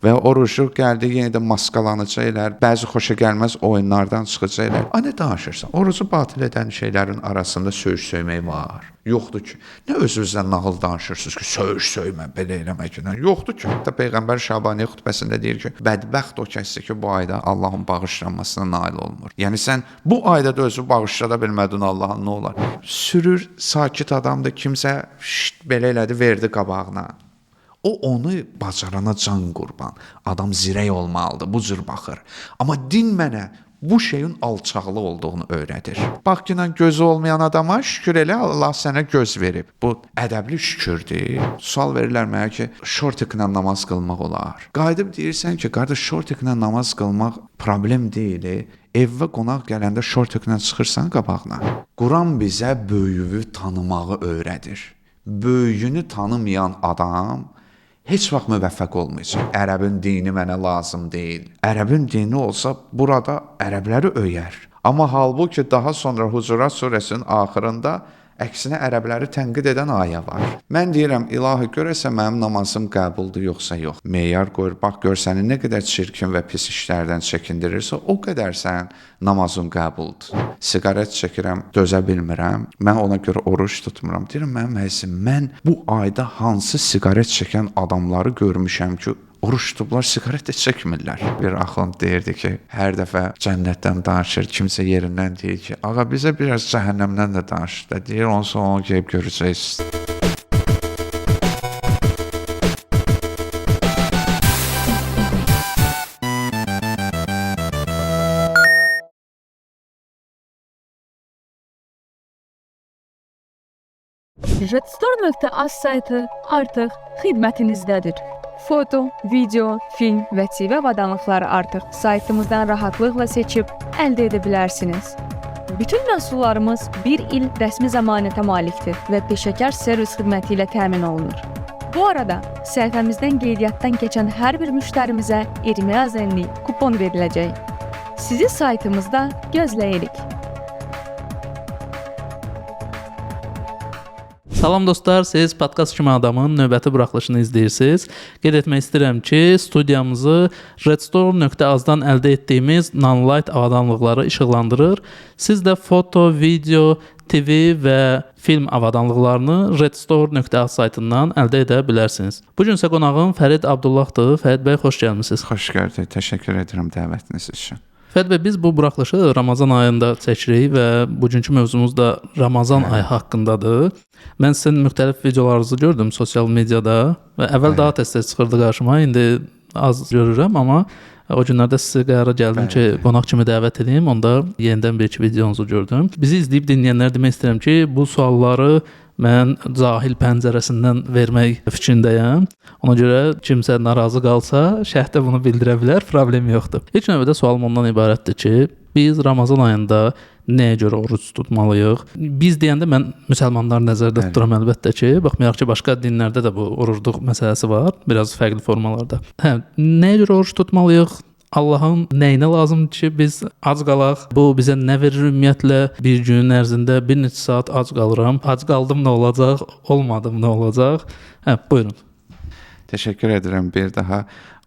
Və orucluq gəldi, yenə də maskalanacaqlar, bəzi xoşagəlməz oyunlardan çıxacaqlar. Ay nə danışırsan? Orucu batil edən şeylərin arasında söyüş söymək var. Yoxdur ki. Nə öz-özünə nağıl danışırsınız ki, söyüş söymə, belə eləmə ki. Yoxdur ki. Hətta Peyğəmbər Şabaniyə xutbəsində deyir ki, bədbəxt o kəsdir ki, bu ayda Allahın bağışlanmasına nail olmur. Yəni sən bu ayda da özü bağışlada bilmədin Allahın, nə olar? Sürür, sakit adamdır, kimsə şşt, belə elədi, verdi qabağına. O onu bacarana can qurban. Adam zirək olmalıdır, bu cür baxır. Amma din mənə bu şeyin alçaqlı olduğunu öyrədir. Bax ki, gözü olmayan adama şükür elə, Allah sənə göz verib. Bu ədəbli şükürdür. Sual verirlər mənə ki, şortiklə namaz qılmaq olar. Qayıdıb deyirsən ki, qardaş, şortiklə namaz qılmaq problem deyil. Evə qonaq gələndə şortiklə çıxırsan qabağına. Quran bizə böyüyü tanımağı öyrədir. Böyüyünü tanımayan adam heç vaxt müvəffəq olmayacaq. Ərəbin dini mənə lazım deyil. Ərəbin dini olsa burada ərəbləri öyər. Amma halbuki daha sonra Hucurat surəsinin axırında əksinə ərəbləri tənqid edən ayə var. Mən deyirəm, ilahi, görəsən mənim namazım qəbuldur yoxsa yox. Meyar qoyur, bax gör səni nə qədər çirkin və pis işlərdən çəkindirirsə, o qədər sənin namazın qəbuldur. Siqaret çəkirəm, dözə bilmirəm. Mən ona görə oruc tutmuram. Deyirəm, mənim əzizim, mən bu ayda hansı siqaret çəkən adamları görmüşəm ki, oruç tutublar, siqaret də çəkmirlər. Bir axund deyirdi ki, hər dəfə cənnətdən danışır, kimsə yerindən deyir ki, ağa bizə biraz cəhənnəmdən də danış da, deyir, ondan sonra onu gəlib görəcəksiniz. Redstore.az saytı artıq xidmətinizdədir. Foto, video, film və TV avadanlıqları artıq saytımızdan rahatlıqla seçib əldə edə bilərsiniz. Bütün məhsullarımız bir il rəsmi zəmanətə malikdir və peşəkar servis xidməti ilə təmin olunur. Bu arada səhifəmizdən qeydiyyatdan keçən hər bir müştərimizə 20 azenlik kupon veriləcək. Sizi saytımızda gözləyirik. Salam dostlar, siz Podkast kimi adamın növbəti buraxılışını izləyirsiniz. Qeyd etmək istəyirəm ki, studiyamızı Redstore.az-dan əldə etdiyimiz Nanlite avadanlıqları işıqlandırır. Siz də foto, video, TV və film avadanlıqlarını Redstore.az saytından əldə edə bilərsiniz. Bu gün isə qonağım Fərid Abdullahdır. Fərid bəy, xoş gəlmisiniz. Xoş gördük. Təşəkkür edirəm dəvətiniz üçün. Fərid bəy, biz bu buraxılışı Ramazan ayında çəkirik və bugünkü mövzumuz da Ramazan ayı haqqındadır. Mən sizin müxtəlif videolarınızı gördüm sosial mediada və əvvəl daha tez-tez çıxırdı qarşıma, indi az görürəm, amma o günlərdə sizi qərara gəldim ki, qonaq kimi dəvət edeyim, onda yenidən bir iki videonuzu gördüm. Bizi izləyib dinləyənlər demək istəyirəm ki, bu sualları mən cahil pəncərəsindən vermək fikrindəyəm. Ona görə kimsə narazı qalsa, şərhdə bunu bildirə bilər, problem yoxdur. İlk növbədə sualım ondan ibarətdir ki, biz Ramazan ayında nəyə görə oruc tutmalıyıq? Biz deyəndə mən müsəlmanları nəzərdə tuturam əlbəttə ki, baxmayaraq ki, başqa dinlərdə də bu orucluq məsələsi var, biraz fərqli formalarda. Hə, nəyə görə oruc tutmalıyıq? Allahın nəyinə lazımdır ki, biz ac qalaq? Bu bizə nə verir ümumiyyətlə? Bir günün ərzində bir neçə saat ac qalıram. Ac qaldım nə olacaq? Olmadım nə olacaq? Hə, buyurun. Təşəkkür edirəm bir daha.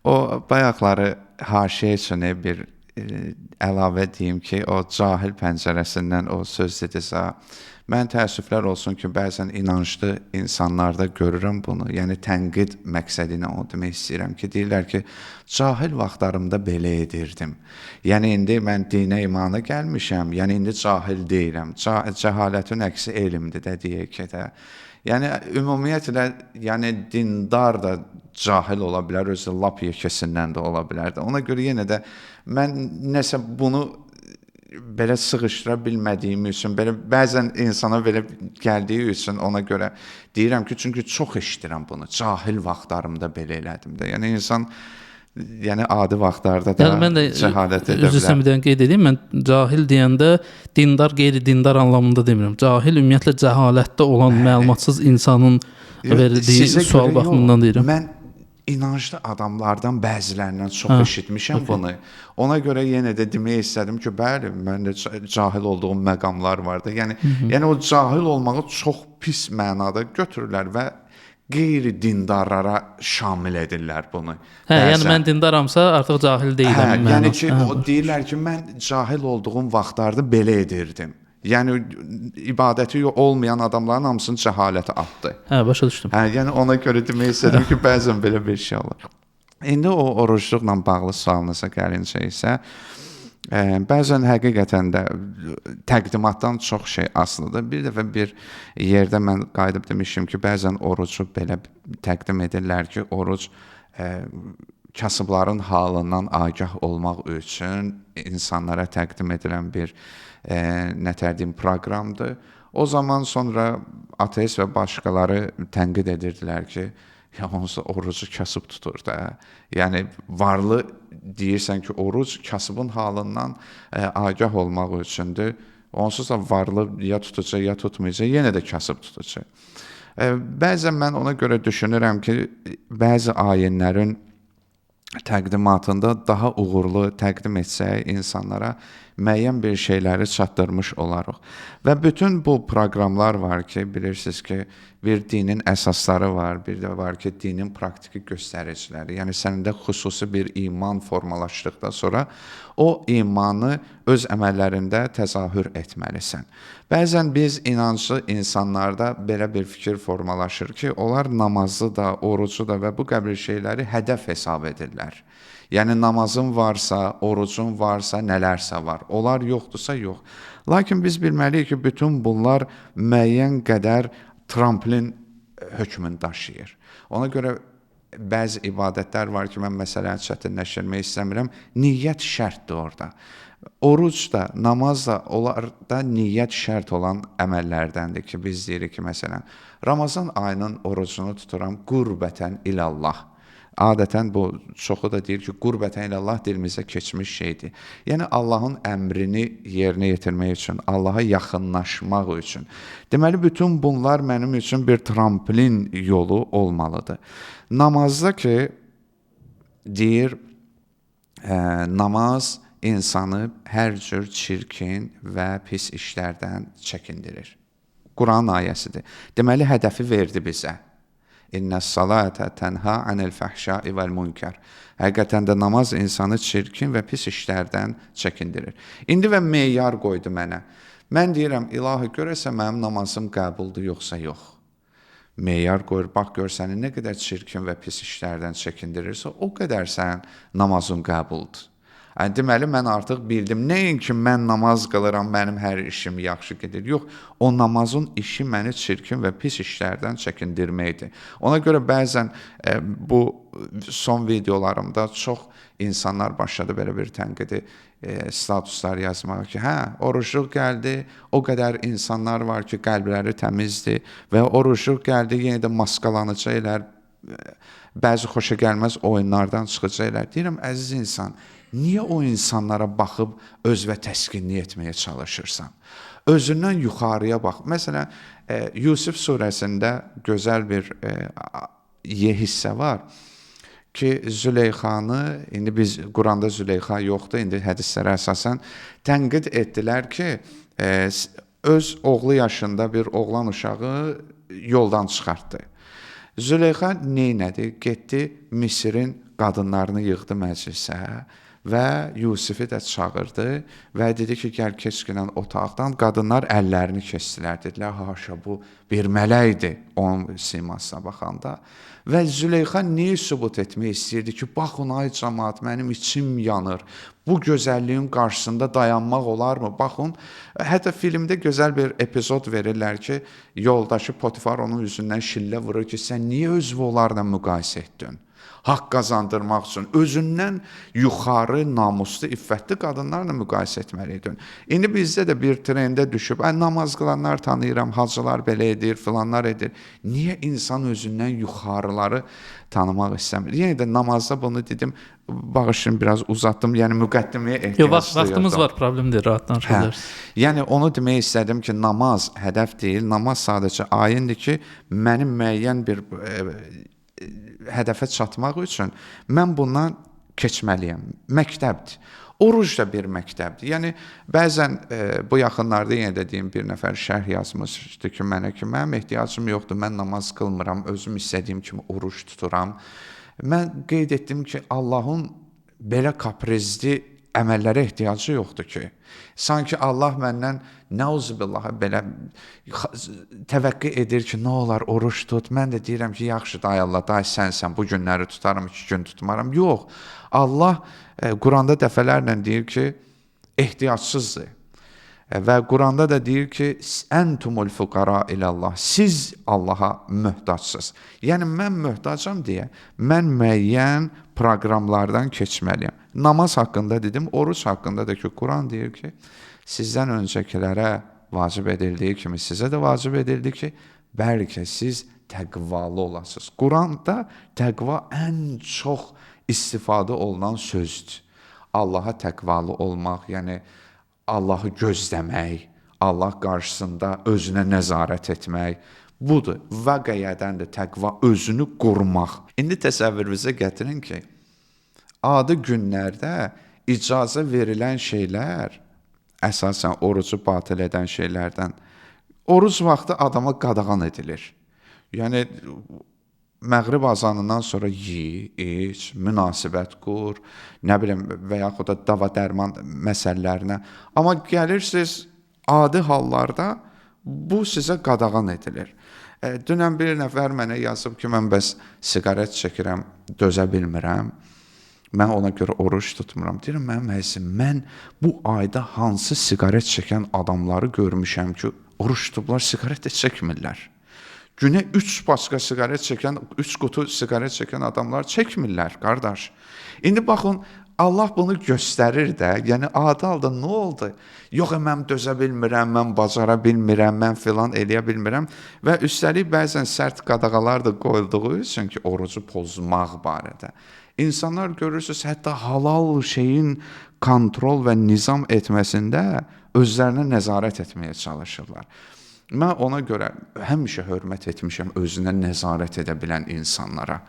O bayaqları haşiyə üçün bir əlavə deyim ki, o cahil pəncərəsindən o söz dedisə, mən təəssüflər olsun ki, bəzən inanclı insanlarda görürəm bunu. Yəni tənqid məqsədi ilə o demək istəyirəm ki, deyirlər ki, cahil vaxtlarımda belə edirdim. Yəni indi mən dinə imana gəlmişəm, yəni indi cahil deyiləm. Cəhalətin əksi elmdir də deyək ki də. Yəni ümumiyyətlə, yəni dindar da cahil ola bilər, özü lap yekəsindən də ola bilər də. Ona görə yenə də mən nəsə bunu belə sığışdıra bilmədiyim üçün, belə bəzən insana belə gəldiyi üçün ona görə deyirəm ki, çünki çox eşidirəm bunu. Cahil vaxtlarımda belə elədim də. Yəni insan yəni adi vaxtlarda da yəni, mən də cəhalət edə bilər. Üzr istəyirəm, bir dənə qeyd edeyim. Mən cahil deyəndə dindar, qeyri-dindar anlamında demirəm. Cahil ümumiyyətlə cəhalətdə olan məlumatsız insanın verdiyi sual baxımından deyirəm. Mən inanclı adamlardan bəzilərindən çox eşitmişəm bunu. Ona görə yenə də demək istədim ki, bəli, mən də cahil olduğum məqamlar vardı. Yəni, yəni o cahil olmağı çox pis mənada götürürlər və Qeyri-dindarlara şamil edirlər bunu. Hə, Bəzən. yəni mən dindaramsa artıq cahil deyiləm. Hə, yəni ki, Hə, o deyirlər ki, mən cahil olduğum vaxtlarda belə edirdim. Yəni ibadəti olmayan adamların hamısını cəhalətə atdı. Hə, başa düşdüm. Hə, yəni ona görə demək istədim ki, bəzən belə bir şey olur. İndi o orucluqla bağlı sualınıza gəlincə isə bəzən həqiqətən də təqdimatdan çox şey asılıdır. Bir dəfə bir yerdə mən qayıdıb demişim ki, bəzən orucu belə təqdim edirlər ki, oruc kasıbların halından agah olmaq üçün insanlara təqdim edilən bir nətər deyim proqramdır. O zaman sonra ateist və başqaları tənqid edirdilər ki, ya onsuz orucu kasıb tutur da. Yəni varlı deyirsən ki, oruc kasıbın halından agah olmaq üçündür. Onsuz da varlı ya tutacaq, ya tutmayacaq, yenə də kasıb tutacaq. Bəzən mən ona görə düşünürəm ki, bəzi ayinlərin təqdimatında daha uğurlu təqdim etsək insanlara müəyyən bir şeyləri çatdırmış olarıq. Və bütün bu proqramlar var ki, bilirsiniz ki, bir dinin əsasları var, bir də var ki, dinin praktiki göstəriciləri. Yəni səndə xüsusi bir iman formalaşdıqdan sonra o imanı öz əməllərində təzahür etməlisən. Bəzən biz inanclı insanlarda belə bir fikir formalaşır ki, onlar namazı da, orucu da və bu qəbil şeyləri hədəf hesab edirlər. Yəni namazın varsa, orucun varsa, nələrsə var. Onlar yoxdursa yox. Lakin biz bilməliyik ki, bütün bunlar müəyyən qədər tramplin hökmünü daşıyır. Ona görə bəzi ibadətlər var ki, mən məsələni çətinləşdirmək istəmirəm. Niyyət şərtdir orada. Oruc da, namaz da, onlar da niyyət şərt olan əməllərdəndir ki, biz deyirik ki, məsələn, Ramazan ayının orucunu tuturam qurbətən ilallah. Adətən bu çoxu da deyir ki, qurbətən ilallah dilimizə keçmiş şeydir. Yəni Allahın əmrini yerinə yetirmək üçün, Allaha yaxınlaşmaq üçün. Deməli bütün bunlar mənim üçün bir tramplin yolu olmalıdır. Namazda ki deyir, namaz insanı hər cür çirkin və pis işlərdən çəkindirir. Quran ayəsidir. Deməli hədəfi verdi bizə. İnnəs salata tənha anil fəhşai vəl münkər. Həqiqətən də namaz insanı çirkin və pis işlərdən çəkindirir. İndi və meyar qoydu mənə. Mən deyirəm, ilahi görəsən mənim namazım qəbuldur yoxsa yox. Meyar qoyur, bax gör səni nə qədər çirkin və pis işlərdən çəkindirirsə, o qədər sənin namazın qəbuldur. Yəni, deməli, mən artıq bildim. Nəinki mən namaz qılıram, mənim hər işim yaxşı gedir. Yox, o namazın işi məni çirkin və pis işlərdən çəkindirməkdir. Ona görə bəzən bu son videolarımda çox insanlar başladı belə bir tənqidi statuslar yazmağa ki, hə, orucluq gəldi, o qədər insanlar var ki, qəlbləri təmizdir və orucluq gəldi, yenə də maskalanacaqlar, bəzi xoşagəlməz oyunlardan çıxacaqlar. Deyirəm, əziz insan, niyə o insanlara baxıb özvə təskinlik etməyə çalışırsan? Özündən yuxarıya bax. Məsələn, Yusuf surəsində gözəl bir hissə var ki, Züleyxanı, indi biz Quranda Züleyxa yoxdur, indi hədislərə əsasən tənqid etdilər ki, öz oğlu yaşında bir oğlan uşağı yoldan çıxartdı. Züleyxa neynədi? Getdi Misirin qadınlarını yığdı məclisə və Yusifi də çağırdı və dedi ki, gəl keçginən otaqdan. Qadınlar əllərini kəsdilər. Dedilər, haşa, bu bir mələkdir onun simasına baxanda. Və Züleyxa niyə sübut etmək istəyirdi ki, baxın ay camaat, mənim içim yanır. Bu gözəlliyin qarşısında dayanmaq olarmı? Baxın, hətta filmdə gözəl bir epizod verirlər ki, yoldaşı Potifar onun üzündən şillə vurur ki, sən niyə özünü onlarla müqayisə etdin? Haqq qazandırmaq üçün özündən yuxarı, namuslu, iffətli qadınlarla müqayisə etməliydin. İndi bizdə də bir trendə düşüb, namaz qılanlar tanıyıram, hacılar belə edir, filanlar edir. Niyə insan özündən yuxarıları tanımaq istəmir? Yenə də namazda bunu dedim, bağışlayın biraz uzatdım, yəni müqəddiməyə ehtiyac Yox, vaxtımız var, problem deyil, rahat danışa bilərsiniz. Yəni onu demək istədim ki, namaz hədəf deyil, namaz sadəcə ayindir ki, mənim müəyyən bir hədəfə çatmaq üçün mən bundan keçməliyəm. Məktəbdir. Oruc da bir məktəbdir. Yəni bəzən bu yaxınlarda yenə də deyim bir nəfər şərh yazmışdı ki, mənə ki, mənim ehtiyacım yoxdur, mən namaz qılmıram, özüm istədiyim kimi oruc tuturam. Mən qeyd etdim ki, Allahın belə kaprizli əməllərə ehtiyacı yoxdur ki. Sanki Allah məndən nəuzubillah belə təvəqqe edir ki, nə olar oruç tut. Mən də deyirəm ki, yaxşı day Allah, day sənsən, bu günləri tutaram, 2 gün tutmaram. Yox. Allah Quranda dəfələrlə deyir ki, ehtiyacsızdır. Və Quranda da deyir ki, entumul fuqara ilallah. Siz Allaha möhtacsınız. Yəni mən möhtacam deyə mən müəyyən proqramlardan keçməliyəm. Namaz haqqında dedim, oruc haqqında da ki, Quran deyir ki, sizdən öncəkilərə vacib edildiyi kimi sizə də vacib edildi ki, bəlkə siz təqvalı olasınız. Quranda təqva ən çox istifadə olunan sözdür. Allaha təqvalı olmaq, yəni Allahı gözləmək, Allah qarşısında özünə nəzarət etmək budur. Vəqəyədən də təqva özünü qorumaq. İndi təsəvvürünüzə gətirin ki, adi günlərdə icazə verilən şeylər, əsasən orucu batil edən şeylərdən, oruc vaxtı adama qadağan edilir. Yəni məğrib azanından sonra ye, iç, münasibət qur, nə bilim və yaxud da dava dərman məsələlərinə. Amma gəlirsiniz adi hallarda bu sizə qadağan edilir. Dünən bir nəfər mənə yazıb ki, mən bəs siqaret çəkirəm, dözə bilmirəm. Mən ona görə oruc tutmuram. Deyirəm, mənim əzizim, mən bu ayda hansı siqaret çəkən adamları görmüşəm ki, oruc tutublar, siqaret də çəkmirlər. Günə 3 paçka siqaret çəkən, 3 qutu siqaret çəkən adamlar çəkmirlər, qardaş. İndi baxın, Allah bunu göstərir də, yəni adi halda nə oldu? Yox, mən dözə bilmirəm, mən bacara bilmirəm, mən filan eləyə bilmirəm və üstəlik bəzən sərt qadağalar da qoyulduğu üçün ki, orucu pozmaq barədə. İnsanlar görürsünüz, hətta halal şeyin kontrol və nizam etməsində özlərinə nəzarət etməyə çalışırlar. Mən ona görə həmişə hörmət etmişəm özünə nəzarət edə bilən insanlara.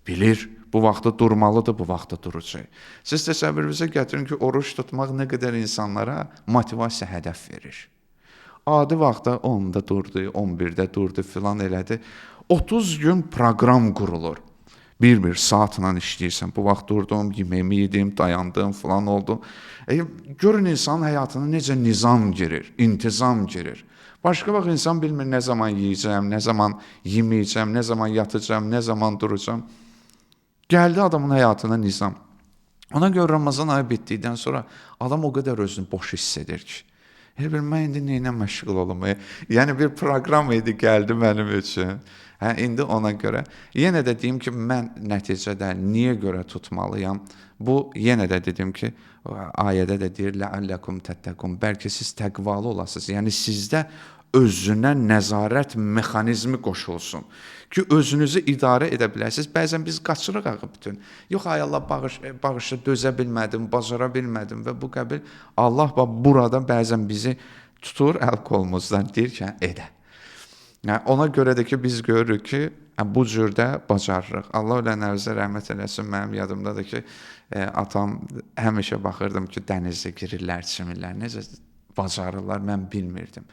Bilir, bu vaxtda durmalıdır, bu vaxtda duracaq. Siz təsəvvürünüzə gətirin ki, oruc tutmaq nə qədər insanlara motivasiya hədəf verir. Adi vaxtda 10-da durdu, 11-də durdu, filan elədi. 30 gün proqram qurulur. Bir-bir saatla işləyirsən. Bu vaxt durdum, yeməyimi yedim, dayandım, filan oldu. Görün insanın həyatına necə nizam girir, intizam girir. Başqa vaxt insan bilmir nə zaman yeyəcəm, nə zaman yeməyəcəm, nə zaman yatacağam, nə zaman duracağam. Gəldi adamın həyatına nizam. Ona görə Ramazan ayı bitdikdən sonra adam o qədər özünü boş hiss edir ki. Elə bil, mən indi nə ilə məşğul olum? Yəni bir proqram idi gəldi mənim üçün. Hə, indi ona görə. Yenə də deyim ki, mən nəticədə niyə görə tutmalıyam? Bu, yenə də dedim ki, ayədə də deyir, Ləalləkum təttəqun. Bəlkə siz təqvalı olasınız. Yəni sizdə özünə nəzarət mexanizmi qoşulsun ki, özünüzü idarə edə biləsiniz. Bəzən biz qaçırıq axı bütün. Yox, ay Allah, bağışla, dözə bilmədim, bacara bilmədim və bu qəbil. Allah bax burada bəzən bizi tutur əl kolumuzdan, deyir ki, edə. Yəni, ona görə də ki, biz görürük ki, bu cürdə bacarırıq. Allah ölənlərinizə rəhmət eləsin. Mənim yadımdadır ki, atam həmişə baxırdım ki, dənizə girirlər, çimirlər. Necə bacarırlar, mən bilmirdim.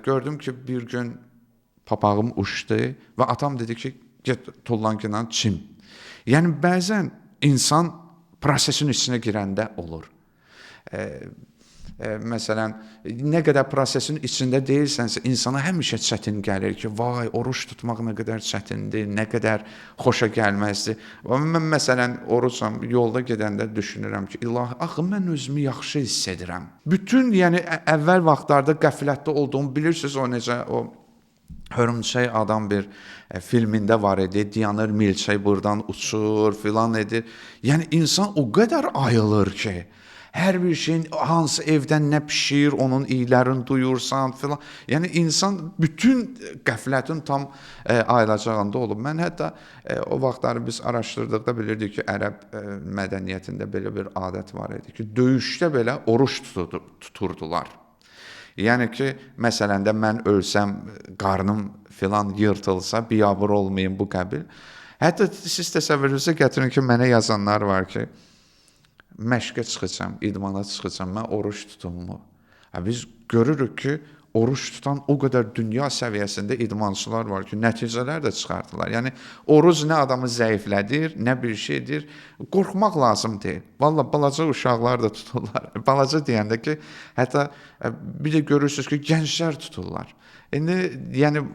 Gördüm ki, bir gün papağım uçdu və atam dedi ki, get tullanqıyla çim. Yəni, bəzən insan prosesin içinə girəndə olur. Məsələn, nə qədər prosesin içində deyilsənsə, insana həmişə çətin gəlir ki, vay, oruç tutmaq nə qədər çətindir, nə qədər xoşa gəlməzdir. Mən məsələn, orucam, yolda gedəndə düşünürəm ki, ilahi, axı mən özümü yaxşı hiss edirəm. Bütün, yəni əvvəl vaxtlarda qəflətdə olduğumu bilirsiniz, o necə o Hörümçək adam bir filmində var idi, dayanır, milçək buradan uçur, filan edir. Yəni insan o qədər ayılır ki, hər bir şeyin, hansı evdən nə pişir, onun iylərini duyursan filan. Yəni insan bütün qəflətin tam ayılacağında olub. Mən hətta o vaxtları biz araşdırdıqda bilirdik ki, ərəb mədəniyyətində belə bir adət var idi ki, döyüşdə belə oruç tuturdular. Yəni ki, məsələn də mən ölsəm, qarnım filan yırtılsa, biyabır olmayım bu qəbil. Hətta siz təsəvvürünüzə gətirin ki, mənə yazanlar var ki, məşqə çıxacam, idmana çıxacam, mən oruc tutummu? Biz görürük ki, oruç tutan o qədər dünya səviyyəsində idmançılar var ki, nəticələr də çıxardılar. Yəni oruc nə adamı zəiflədir, nə bir şeydir. Qorxmaq lazım deyil. Valla balaca uşaqlar da tuturlar. Balaca deyəndə ki, hətta bir də görürsüz ki, gənclər tuturlar. İndi yəni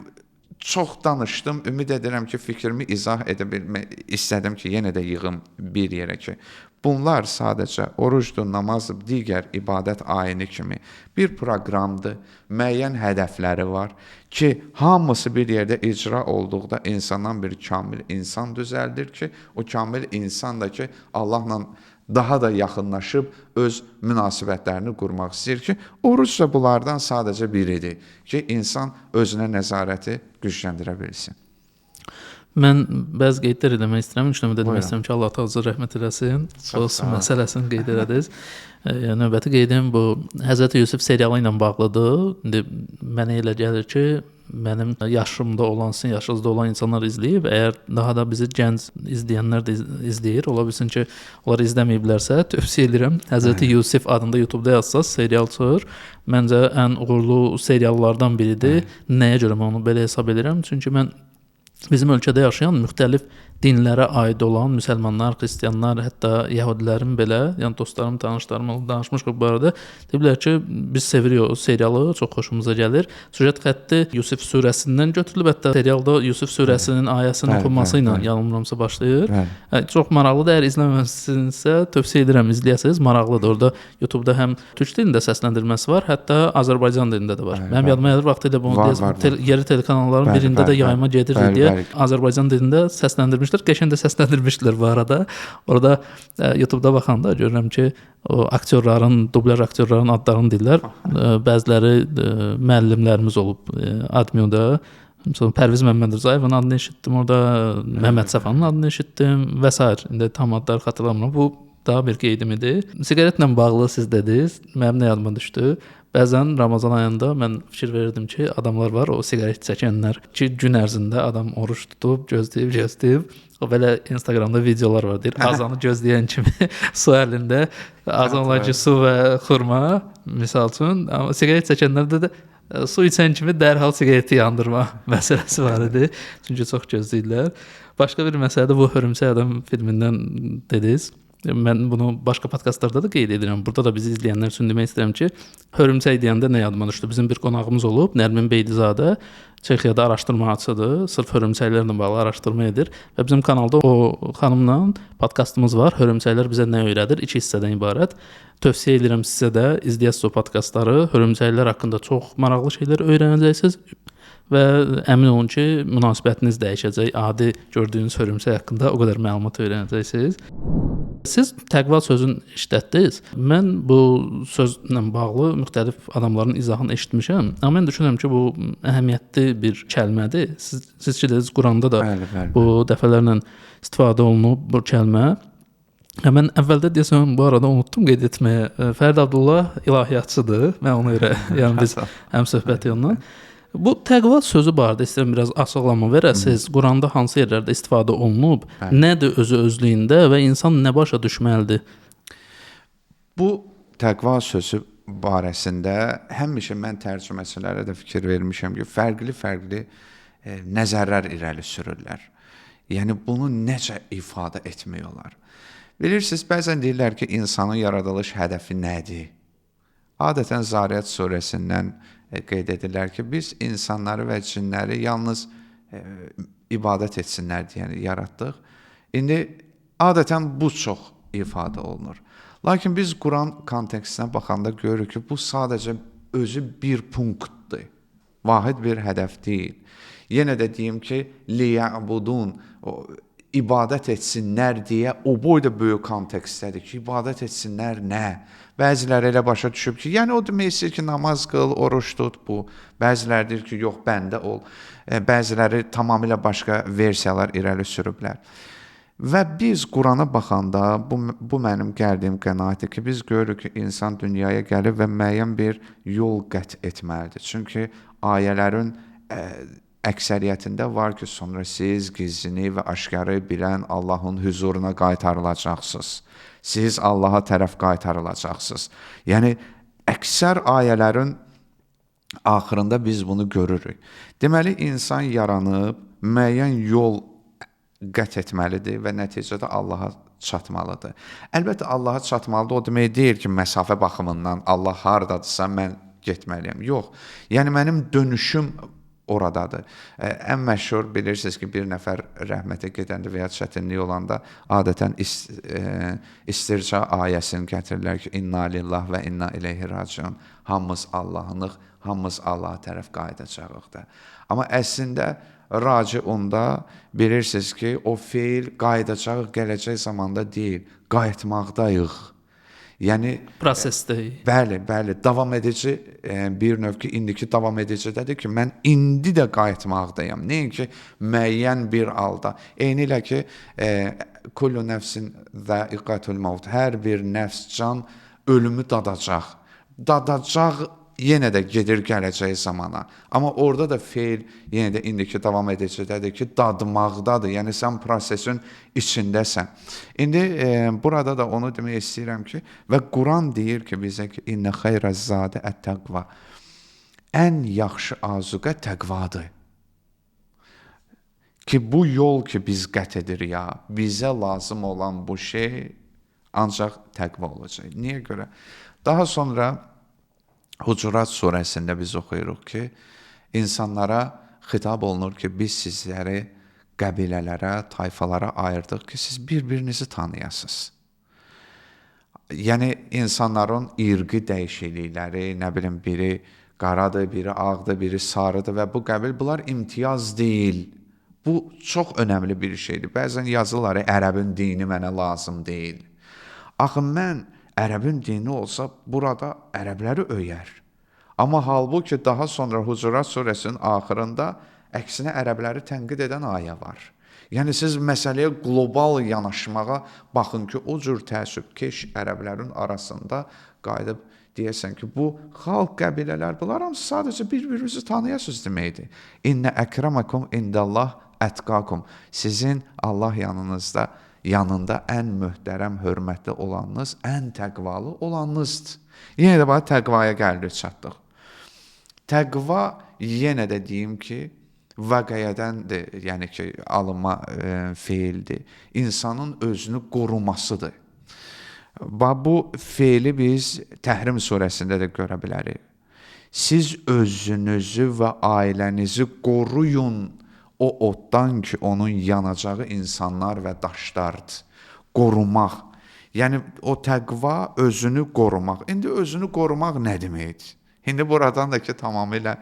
çox danışdım. Ümid edirəm ki, fikrimi izah edə bilmək istədim ki, yenə də yığım bir yerə ki, bunlar sadəcə orucdur, namazdır, digər ibadət ayini kimi bir proqramdır, müəyyən hədəfləri var ki, hamısı bir yerdə icra olduqda insandan bir kamil insan düzəldir ki, o kamil insan da ki, Allahla daha da yaxınlaşıb öz münasibətlərini qurmaq istəyir ki, oruc da bunlardan sadəcə biridir ki, insan özünə nəzarəti gücləndirə bilsin. Mən bəzi qeydlər eləmək istəyirəm. İlk növbədə demək istəyirəm ki, Allah Təala rəhmət eləsin. O su məsələsini qeyd elədiniz. Növbəti qeydim bu Həzrəti Yusuf serialı ilə bağlıdır. İndi mənə elə gəlir ki, mənim yaşımda olan, sizin yaşınızda olan insanlar izləyib. Əgər daha da bizi gənc izləyənlər də izləyir, ola bilsin ki, onlar izləməyiblərsə, tövsiyə edirəm. Həzrəti Yusuf adında YouTube-da yazsaz serial çıxır. Məncə ən uğurlu seriallardan biridir. Nəyə görə mən onu belə hesab edirəm? Çünki mən bizim ölkədə yaşayan müxtəlif dinlərə aid olan müsəlmanlar, xristianlar, hətta yəhudilərin belə, yəni dostlarım, tanışlarım danışmışıq bu arada, deyiblər ki, biz sevirik o serialı, çox xoşumuza gəlir. Süjet xətti Yusuf surəsindən götürülüb, hətta serialda Yusuf surəsinin ayəsinin oxunması ilə yanılmıramsa başlayır. Çox maraqlıdır. Əgər izləməmisinizsə, tövsiyə edirəm izləyəsiniz. Maraqlıdır. Orada YouTube-da həm türk dilində səsləndirməsi var, hətta Azərbaycan dilində də var. Mənim yadıma gəlir, vaxtilə bunu deyəsən yerli telekanalların birində də yayıma gedirdi deyə Azərbaycan dilində səsləndirmişlər. Qəşəng də səsləndirmişdilər bu arada. Orada YouTube-da baxanda görürəm ki, o aktyorların, dublyaj aktyorların adlarını deyirlər. Bəziləri müəllimlərimiz olub ADMU-da. Məsələn, Pərviz Məmmədrzayevin adını eşitdim orada, Məhəmməd Səfanın adını eşitdim və sair. İndi tam adları xatırlamıram. Bu daha bir qeydim idi. Siqaretlə bağlı siz dediniz, mənim nə yadıma düşdü. Bəzən Ramazan ayında mən fikir verirdim ki, adamlar var, o siqaret çəkənlər ki, gün ərzində adam oruç tutub, gözləyib, o belə Instagramda videolar var, deyir, azanı gözləyən kimi su əlində, azan olan ki, su və xurma, misal üçün, amma siqaret çəkənlərdə də su içən kimi dərhal siqareti yandırma məsələsi var idi, çünki çox gözləyirlər. Başqa bir məsələ də bu Hörümçək Adam filmindən dediniz. Mən bunu başqa podkastlarda da qeyd edirəm. Burada da bizi izləyənlər üçün demək istəyirəm ki, hörümçək deyəndə nə yadıma düşdü? Bizim bir qonağımız olub, Nərmin Beydizadə, Çexiyada araşdırmaçıdır, sırf hörümçəklərlə bağlı araşdırma edir və bizim kanalda o xanımla podkastımız var. Hörümçəklər bizə nə öyrədir? 2 hissədən ibarət. Tövsiyə edirəm sizə də izləyəsiniz o podkastları. Hörümçəklər haqqında çox maraqlı şeylər öyrənəcəksiniz və əmin olun ki, münasibətiniz dəyişəcək. Adi gördüyünüz hörümçək haqqında o qədər məlumat öyrənəcəksiniz. Siz təqva sözünü işlətdiniz. Mən bu sözlə bağlı müxtəlif adamların izahını eşitmişəm. Amma mən düşünürəm ki, bu əhəmiyyətli bir kəlmədir. Siz ki dediniz, Quranda da bəli, bəli. Bu dəfələrlə istifadə olunub bu kəlmə. Mən əvvəldə deyəsən bu arada unutdum qeyd etməyə. Fərid Abdullah ilahiyyatçıdır. Mən ona görə, yəni biz həm söhbət onunla. Bu təqva sözü barədə istəyirəm biraz açıqlama verəsiniz. Quranda hansı yerlərdə istifadə olunub, nədir özü özlüyündə və insan nə başa düşməlidir? Bu təqva sözü barəsində həmişə mən tərcüməçilərə də fikir vermişəm ki, fərqli-fərqli nəzərlər irəli sürürlər. Yəni bunu necə ifadə etmək olar? Bilirsiniz, bəzən deyirlər ki, insanın yaradılış hədəfi nədir? Adətən Zariyat surəsindən qeyd edirlər ki, biz insanları və cinləri yalnız ibadət etsinlər deyə yaratdıq. İndi adətən bu çox ifadə olunur. Lakin biz Quran kontekstinə baxanda görürük ki, bu sadəcə özü bir punktdur. Vahid bir hədəf deyil. Yenə də deyim ki, liya'budun, ibadət etsinlər deyə o boyda böyük kontekstdədir ki, ibadət etsinlər nə? Bəziləri elə başa düşüb ki, yəni o demək istəyir ki, namaz qıl, oruç tut, bu. Bəziləri deyir ki, yox, bəndə ol. Bəziləri tamamilə başqa versiyalar irəli sürüblər. Və biz Qurana baxanda, bu mənim gəldiyim qənaətdir ki, biz görürük ki, insan dünyaya gəlib və müəyyən bir yol qət etməlidir. Çünki ayələrin əksəriyyətində var ki, sonra siz gizlini və aşkarı bilən Allahın hüzuruna qaytarılacaqsınız. Siz Allaha tərəf qaytarılacaqsınız. Yəni əksər ayələrin axırında biz bunu görürük. Deməli, insan yaranıb, müəyyən yol qət etməlidir və nəticədə Allaha çatmalıdır. Əlbəttə, Allaha çatmalıdır, o demək deyil ki, məsafə baxımından Allah hardadırsa mən getməliyəm. Yox, yəni mənim dönüşüm oradadır. Ən məşhur bilirsiniz ki, bir nəfər rəhmətə gedəndə və ya çətinlik olanda adətən istirca ayəsini gətirirlər ki, inna lillah və inna ileyhi raciun. Hamımız Allahınıq, hamımız Allaha tərəf qayıdacağıq da. Amma əslində raciunda bilirsiniz ki, o feil qayıdacaq gələcək zamanda deyil, qayıtmaqdayıq. Yəni prosesdəyik. Bəli, bəli, davam edici bir növ ki, indiki davam edicidədir ki, mən indi də qayıtmaqdayam. Nəinki müəyyən bir halda. Eynilə ki, kullu nəfsin zəiqatul maut. Hər bir nəfs can ölümü dadacaq. Dadacaq yenə də gedir gələcək zamana. Amma orada da feil yenə də indiki davam edicidədir ki, dadmaqdadır. Yəni sən prosesin içindəsən. İndi burada da onu demək istəyirəm ki, və Quran deyir ki bizə ki, innə xeyrəz zadə ət-təqva. Ən yaxşı azuqə təqvadır. Ki bu yol ki biz qət edirik ya, bizə lazım olan bu şey ancaq təqva olacaq. Niyə görə? Daha sonra Hucurat surəsində biz oxuyuruq ki, insanlara xitab olunur ki, biz sizləri qəbilələrə, tayfalara ayırdıq ki, siz bir-birinizi tanıyasınız. Yəni, insanların irqi dəyişiklikləri, nə bilim, biri qaradır, biri ağdır, biri sarıdır və bu qəbil, bunlar imtiyaz deyil. Bu çox önəmli bir şeydir. Bəzən yazırlar, ərəbin dini mənə lazım deyil. Axı, mən ərəbin dini olsa, burada ərəbləri öyər. Amma halbuki daha sonra Hucurat surəsinin axırında əksinə ərəbləri tənqid edən ayə var. Yəni siz məsələyə qlobal yanaşmağa baxın ki, o cür təəssübkeş ərəblərin arasında qayıdıb deyəsən ki, bu xalq, qəbilələr, bunlar hamısı sadəcə bir-birinizi tanıyasınız deməkdir. İnnə əkrəməkum indəllah ətqakum. Sizin Allah yanında ən möhtərəm, hörmətli olanınız, ən təqvalı olanınızdır. Yenə də bax, təqvaya gəldik, çatdıq. Təqva yenə də deyim ki, vəqəyədəndir, yəni ki, alınma feildir. İnsanın özünü qorumasıdır. Bax, bu feili biz Təhrim surəsində də görə bilərik. Siz özünüzü və ailənizi qoruyun o oddan ki, onun yanacağı insanlar və daşlardır. Qorumaq. Yəni, o təqva özünü qorumaq. İndi özünü qorumaq nə deməkdir? İndi buradan da ki, tamamilə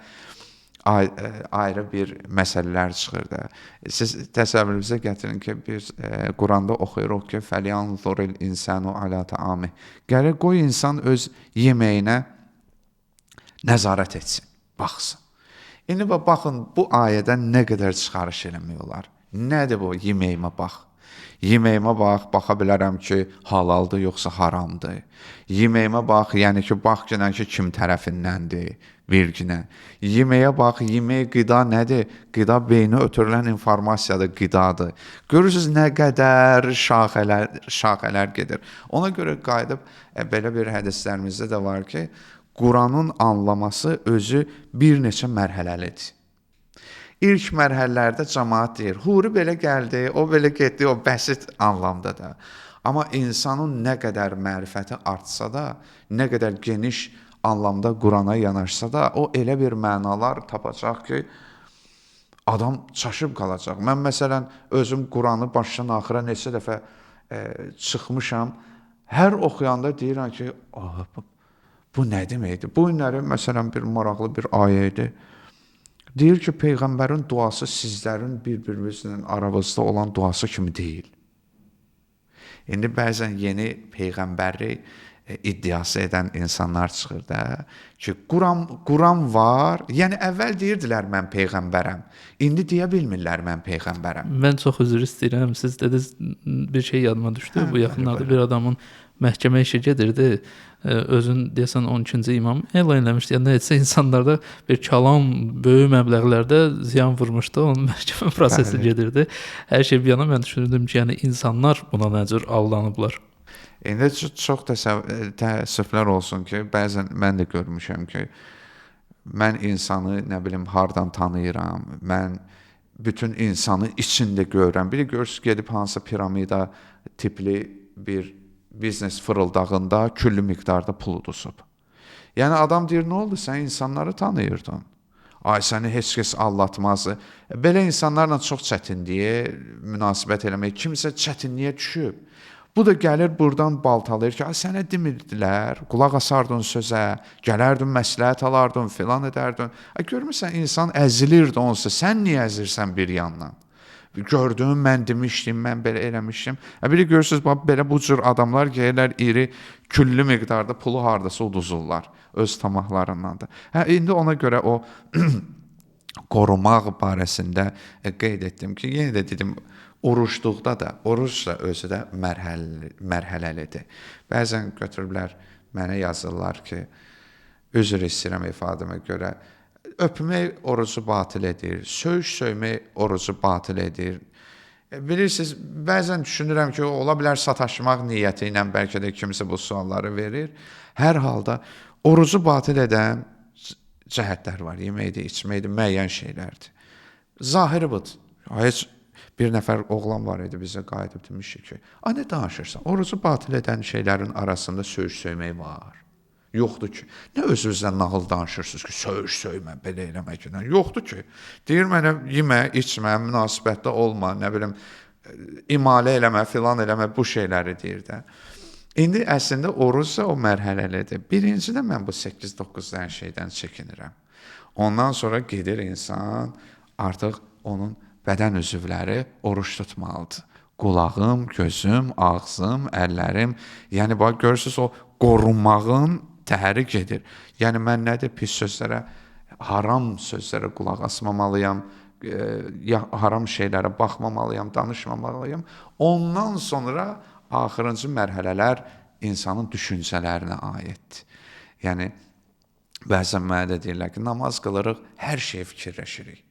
ayrı bir məsələlər çıxır da. Siz təsəvvürünüzə gətirin ki, biz Quranda oxuyuruq ki, fəlyanzuril insanu ala taamih. Gərək qoy insan öz yeməyinə nəzarət etsin, baxsın. İndi baxın, bu ayədən nə qədər çıxarış eləmək olar. Nədir bu? Yeməyimə bax. Yeməyimə bax, baxa bilərəm ki, halaldır yoxsa haramdır. Yeməyimə bax, yəni ki, bax ki, kim tərəfindəndir, verginə. Yeməyə bax, yemək, qida nədir? Qida beyninə ötürülən informasiyadır, qidadır. Görürsünüz, nə qədər şaxələr gedir. Ona görə qayıdıb, belə bir hədislərimizdə də var ki, Quranın anlaması özü bir neçə mərhələlidir. İlk mərhələlərdə cəmaat deyir, huri belə gəldi, o belə getdi, o bəsit anlamda da. Amma insanın nə qədər mərifəti artsa da, nə qədər geniş anlamda Qurana yanaşsa da, o elə bir mənalar tapacaq ki, adam çaşıb qalacaq. Mən məsələn, özüm Quranı başdan axıra neçə dəfə çıxmışam, hər oxuyanda deyirəm ki, bu nə deməkdir? Bu günləri məsələn bir maraqlı bir ayə idi. Deyir ki, Peyğəmbərin duası sizlərin bir-birinizlə aranızda olan duası kimi deyil. İndi bəzən yeni peyğəmbərlik iddiası edən insanlar çıxır da ki, Quran var. Yəni əvvəl deyirdilər mən peyğəmbərəm. İndi deyə bilmirlər mən peyğəmbərəm. Mən çox üzr istəyirəm. Siz dediniz, bir şey yadıma düşdü. Bu yaxınlarda bir adamın məhkəmə işi gedirdi. Özün deyəsən 12-ci imam elan eləmişdi. Yəni nə etsə insanlarda bir kəlam böyük məbləğlərdə ziyan vurmuşdu. Onun məhkəmə prosesi gedirdi. Hər şey bir yana mən düşünürdüm ki, yəni insanlar buna nə cür aldanıblar. İndi çox təəssüflər olsun ki, bəzən mən də görmüşəm ki, mən insanı nə bilim hardan tanıyıram, mən bütün insanı içində görürəm. Biri görürsünüz gedib hansısa piramida tipli bir biznes fırıldağında küllü miqdarda pul uduzub. Yəni adam deyir, nə oldu, sən insanları tanıyırdın. Ay, səni heç kəs aldatmazdı. Belə insanlarla çox çətinliyə münasibət eləmək, kimsə çətinliyə düşüb. Bu da gəlir buradan baltalayır ki, ay, sənə demirdilər, qulaq asardın sözə, gələrdin, məsləhət alardın, filan edərdin. Ay, görmürsən, insan əzilirdi onsuz, sən niyə əzirsən bir yandan? Gördüm, mən demişdim, mən belə eləmişdim. Biri görürsünüz, bax, belə bu cür adamlar gəlirlər iri, küllü miqdarda pulu hardasa uduzurlar öz tamahlarından da. Hə, indi ona görə o qorumaq barəsində qeyd etdim ki, yenə də dedim, orucluqda da, oruc da özü də mərhələlidir. Bəzən götürüblər, mənə yazırlar ki, üzr istəyirəm ifadəmə görə, öpmək orucu batil edir, söyüş söymək orucu batil edir. Bilirsiniz, bəzən düşünürəm ki, ola bilər sataşmaq niyyəti ilə bəlkə də kimsə bu sualları verir. Hər halda orucu batil edən cəhətlər var. Yeməkdir, içməkdir, müəyyən şeylərdir. Zahiri budur. Heç bir nəfər oğlan var idi bizə qayıdıb demişdi ki, ay nə danışırsan? Orucu batil edən şeylərin arasında söyüş söymək var. Yoxdur ki. Nə özünüzdən nağıl danışırsınız ki, söyüş söymə, belə eləməklə. Yoxdur ki. Deyir mənə yemə, içmə, münasibətdə olma, nə bilim, imalə eləmə, filan eləmə, bu şeyləri deyir də. İndi əslində orucsa o mərhələlidir. Birincidə mən bu 8-9 dənə şeydən çəkinirəm. Ondan sonra gedir insan, artıq onun bədən üzvləri oruç tutmalıdır. Qulağım, gözüm, ağzım, əllərim. Yəni bax görürsünüz o qorunmağın təhəri gedir. Yəni mən nədir pis sözlərə, haram sözlərə qulaq asmamalıyam, ya haram şeylərə baxmamalıyam, danışmamalıyam. Ondan sonra axırıncı mərhələlər insanın düşüncələrinə aiddir. Yəni bəzən mənə də deyirlər ki, namaz qılırıq, hər şeyi fikirləşirik.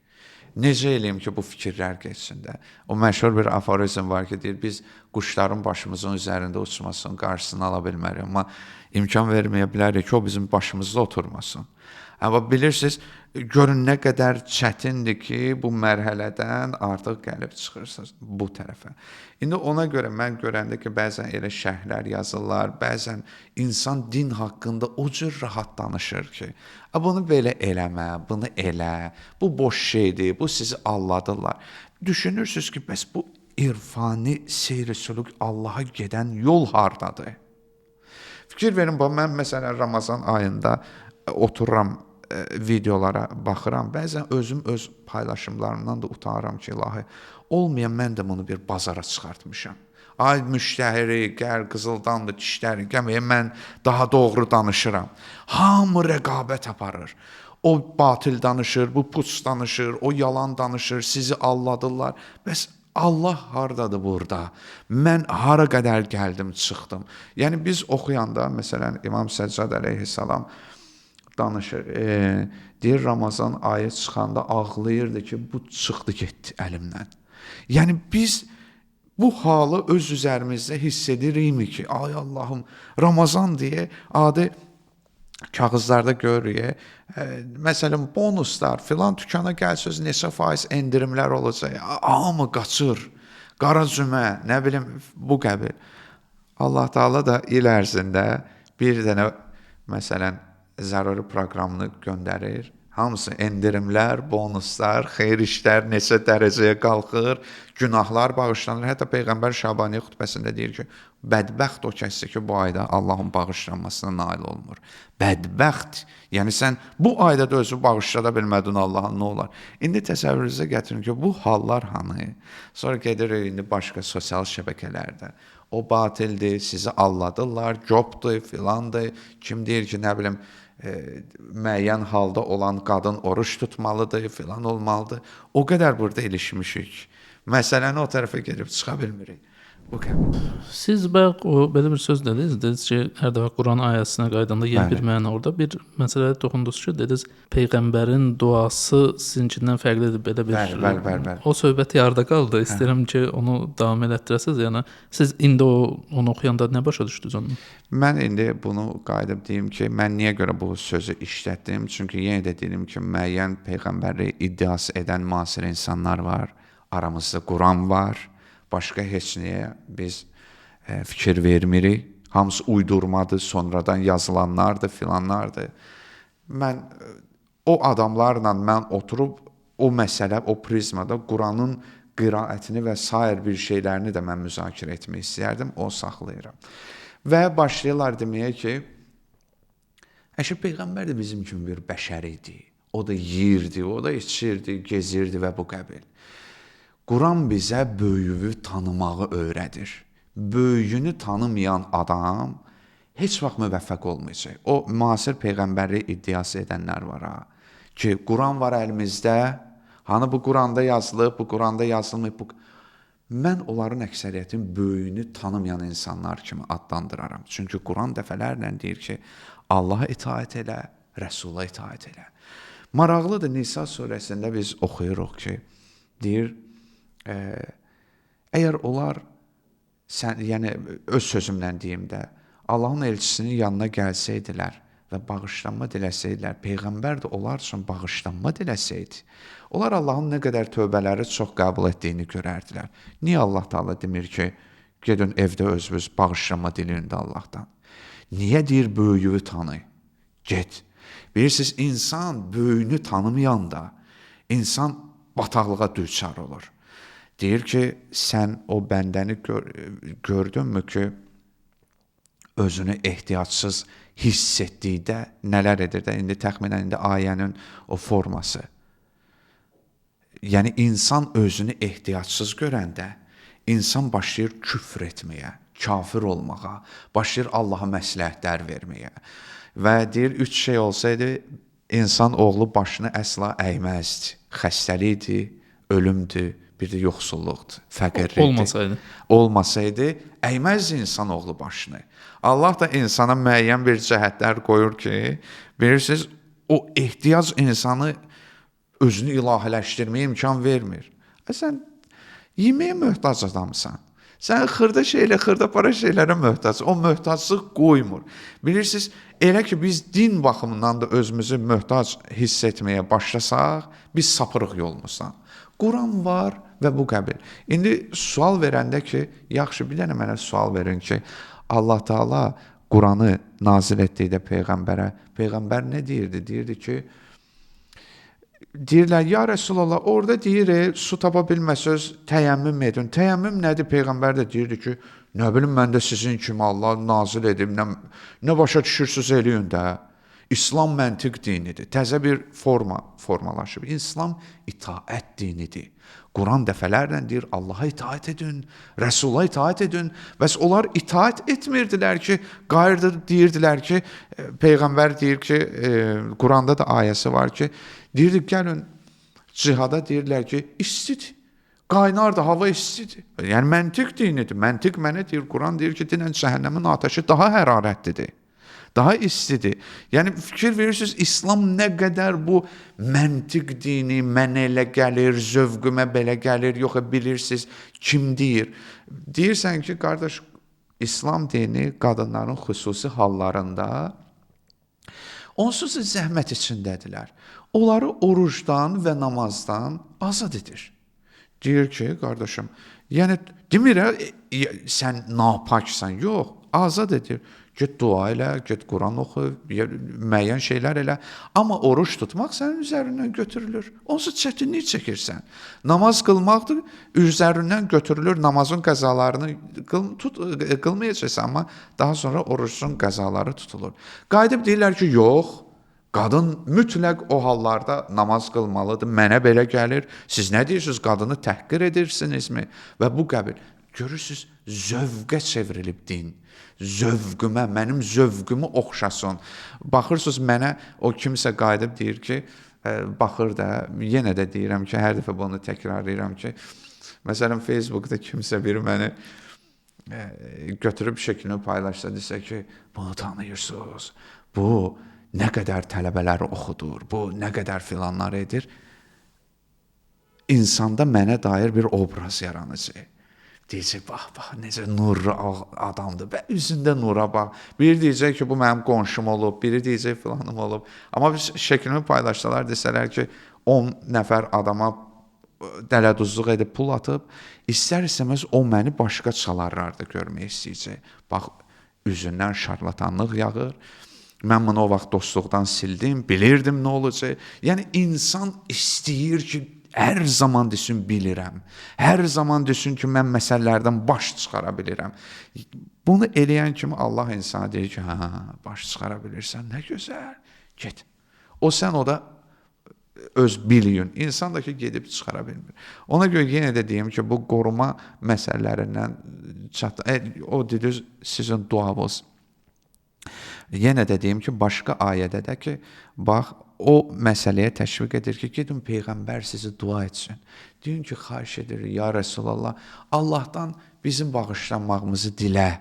Necə eləyim ki, bu fikirlər geçsin də? O məşhur bir aforizm var ki, deyir, biz quşların başımızın üzərində uçmasın, qarşısını ala bilmərik, amma imkan verməyə bilərik ki, o bizim başımızda oturmasın. Amma bilirsiniz, görün nə qədər çətindir ki, bu mərhələdən artıq gəlib çıxırsınız bu tərəfə. İndi ona görə mən görəndə ki, bəzən elə şərhlər yazırlar, bəzən insan din haqqında o cür rahat danışır ki, bunu belə eləmə, bunu elə, bu boş şeydir, bu sizi alladırlar. Düşünürsünüz ki, bəs bu irfani seyr-i sülük Allaha gedən yol hardadır? Fikir verin, mən məsələn Ramazan ayında otururam, videolara baxıram. Bəzən özüm öz paylaşımlarımdan da utanıram ki, ilahi, olmayan mən də bunu bir bazara çıxartmışam. Ay müştəhiri, gəl qızıldandır dişləri, gəlməyə mən daha doğru danışıram. Hamı rəqabət aparır. O batil danışır, bu puç danışır, o yalan danışır, sizi alladırlar. Bəs Allah hardadır burada? Mən hara qədər gəldim, çıxdım? Yəni biz oxuyanda, məsələn, İmam Səccad əleyhissalam danışır, deyir Ramazan ayı çıxanda ağlayırdı ki, bu çıxdı getdi əlimdən. Yəni biz bu halı öz üzərimizdə hiss edirikmi ki, ay Allahım, Ramazan deyə adi kağızlarda görürük. Məsələn, bonuslar filan dükana gəlsəz neçə faiz endirimlər olacaq. Hamı qaçır. Qara cümə, nə bilim bu qəbil. Allah Taala da il ərzində bir dənə məsələn zəruri proqramını göndərir. Hamısı endirimlər, bonuslar, xeyir işlər neçə dərəcəyə qalxır, günahlar bağışlanır. Hətta Peyğəmbər Şabani xutbəsində deyir ki, bədbəxt o kəsdir ki, bu ayda Allahın bağışlanmasına nail olmur. Bədbəxt, yəni sən bu ayda da özü bağışlada bilmədin Allahın, nə olar? İndi təsəvvürünüzə gətirin ki, bu hallar hanı? Sonra gedirik indi başqa sosial şəbəkələrdə. O batildir, sizi alladırlar, copdur, filandır. Kim deyir ki, nə bilim, müəyyən halda olan qadın oruç tutmalıdır, filan olmalıdır. O qədər burada ilişmişik. Məsələni o tərəfə gedib çıxa bilmirik. Bu qəbil. Siz bayaq o belə bir söz dediniz, dediniz ki, hər dəfə Quran ayəsinə qayıdanda yeni bir məna orada bir məsələyə toxundunuz ki, dediniz peyğəmbərin duası sizinkindən fərqlidir belə bir. Bəli, bəli, bəli, bəli. O söhbət yarıda qaldı. İstəyirəm ki, onu davam elətdirəsiniz. Yəni siz indi onu oxuyanda nə başa düşdünüz ondan? Mən indi bunu qayıdıb deyim ki, mən niyə görə bu sözü işlətdim? Çünki yenə də deyirəm ki, müəyyən peyğəmbərlik iddiası edən müasir insanlar var. Aramızda Quran var. Başqa heç nəyə biz fikir vermirik. Hamısı uydurmadır, sonradan yazılanlardır, filanlardır. Mən o adamlarla mən oturub o məsələ, o prizmada Quranın qiraətini və sair bir şeylərini də mən müzakirə etmək istəyərdim, o saxlayıram. Və başlayırlar deməyə ki, əşi peyğəmbər də bizim kimi bir bəşər idi. O da yeyirdi, o da içirdi, gezirdi və bu qəbil. Quran bizə böyüyü tanımağı öyrədir. Böyüyünü tanımayan adam heç vaxt müvəffəq olmayacaq. O müasir peyğəmbərlik iddiası edənlər var ha. Ki Quran var əlimizdə, hani bu Quranda yazılıb, bu Quranda yazılmayıb. Bu... Mən onların əksəriyyətini böyüyünü tanımayan insanlar kimi adlandıraram. Çünki Quran dəfələrlə deyir ki, Allaha itaət elə, Rəsula itaət elə. Maraqlıdır, Nisa surəsində biz oxuyuruq ki, deyir, əgər onlar sən, yəni öz sözümlə deyim də, Allahın elçisinin yanına gəlsəydilər və bağışlanma diləsəydilər, peyğəmbər də onlar üçün bağışlanma diləsəydi, onlar Allahın nə qədər tövbələri çox qəbul etdiyini görərdilər. Niyə Allah Taala demir ki, gedin evdə özünüz bağışlanma diləyin də Allahdan? Niyə deyir böyüyü tanı? Get. Bilirsiniz, insan böyüyünü tanımayanda insan bataqlığa düçar olur. Deyir ki, sən o bəndəni gördünmü ki, özünü ehtiyacsız hiss etdikdə nələr edir də? İndi təxminən indi ayənin o forması. Yəni, insan özünü ehtiyacsız görəndə, insan başlayır küfr etməyə, kafir olmağa, başlayır Allaha məsləhətlər verməyə. Və deyir, 3 şey olsaydı, insan oğlu başını əsla əyməzdi. Xəstəlikdir, ölümdür, bir də yoxsulluqdur, fəqirlikdir. Olmasaydı, əyməzdi insan oğlu başını. Allah da insana müəyyən bir cəhətlər qoyur ki, bilirsiniz, o ehtiyac insanı özünü ilahiləşdirməyə imkan vermir. Sən yeməyə möhtac adamsan. Sən xırda şeylə, xırda para şeylərə möhtacsan. O möhtaclıq qoymur. Bilirsiniz, elə ki biz din baxımından da özümüzü möhtac hiss etməyə başlasaq, biz sapırıq yolumuzdan. Quran var və bu qəbil. İndi sual verəndə ki, yaxşı bir dənə mənə sual verin ki, Allah Taala Quranı nazil etdikdə peyğəmbərə, peyğəmbər nə deyirdi? Deyirdi ki, deyirlər, ya Rəsulallah, orada deyir, su tapa bilməsəz təyəmmüm edin. Təyəmmüm nədir? Peyğəmbər də deyirdi ki, nə bilim, mən də sizin kimi Allah nazil edib, nə başa düşürsünüz eləyin də. İslam məntiq dinidir. Təzə bir formalaşıb. İslam itaət dinidir. Quran dəfələrlə deyir, Allaha itaət edin, Rəsula itaət edin. Bəs onlar itaət etmirdilər ki, qayırdı deyirdilər ki, Peyğəmbər deyir ki, Quranda da ayəsi var ki, deyirdi, gəlin cihada deyirlər ki, istidir, qaynardır, hava istidir. Yəni, məntiq dinidir. Məntiq mənə deyir, Quran deyir ki, dinən cəhənnəmin atəşi daha hərarətlidir. Daha istidir. Yəni, fikir verirsiniz, İslam nə qədər bu məntiq dini, mənə elə gəlir, zövqümə belə gəlir, yox, bilirsiniz, kim deyir? Deyirsən ki, qardaş, İslam dini qadınların xüsusi hallarında onsuz da zəhmət içindədirlər. Onları orucdan və namazdan azad edir. Deyir ki, qardaşım, yəni demir, sən napaksan, yox, azad edir. Get dua elə, get Quran oxu, müəyyən şeylər elə. Amma oruç tutmaq sənin üzərindən götürülür. Onsuz çətinlik çəkirsən. Namaz qılmaqdır, üzərindən götürülür. Namazın qəzalarını qılmayacaqsan, amma daha sonra orucun qəzaları tutulur. Qayıdıb deyirlər ki, yox, qadın mütləq o hallarda namaz qılmalıdır. Mənə belə gəlir. Siz nə deyirsiniz? Qadını təhqir edirsinizmi? Və bu qəbil. Görürsüz, zövqə çevrilib din. Zövqümə, mənim zövqümü oxşasın. Baxırsınız mənə o kimsə qayıdıb deyir ki, baxır da, yenə də deyirəm ki, hər dəfə bunu təkrarlayıram ki, məsələn Facebookda kimsə biri məni götürüb şəklini paylaşsa, desə ki, bunu tanıyırsınız, bu nə qədər tələbələri oxudur, bu nə qədər filanlar edir. İnsanda mənə dair bir obraz yaranacaq. Deyəcək, bax, bax, necə nurlu adamdır və üzündə nura bax. Biri deyəcək ki, bu mənim qonşum olub, biri deyəcək filanım olub. Amma biz şəklimi paylaşsalar, desələr ki, 10 nəfər adama dələduzluq edib pul atıb, istər-istəməz o məni başqa çalarlarda görmək istəyəcək. Bax, üzündən şarlatanlıq yağır. Mən bunu o vaxt dostluqdan sildim, bilirdim nə olacaq. Yəni, insan istəyir ki, hər zaman desin bilirəm. Hər zaman desin ki, mən məsələlərdən baş çıxara bilirəm. Bunu eləyən kimi Allah insana deyir ki, hə, baş çıxara bilirsən, nə gözəl, get. O sən o da öz biliyin. İnsan da ki, gedib çıxara bilmir. Ona görə yenə də deyim ki, bu qoruma məsələlərindən o dediniz sizin duavız. Yenə də deyim ki, başqa ayədə də ki, bax, o məsələyə təşviq edir ki, gedin Peyğəmbər sizi dua etsin. Deyin ki, xahiş edir, ya Rəsulallah, Allahdan bizim bağışlanmağımızı dilə.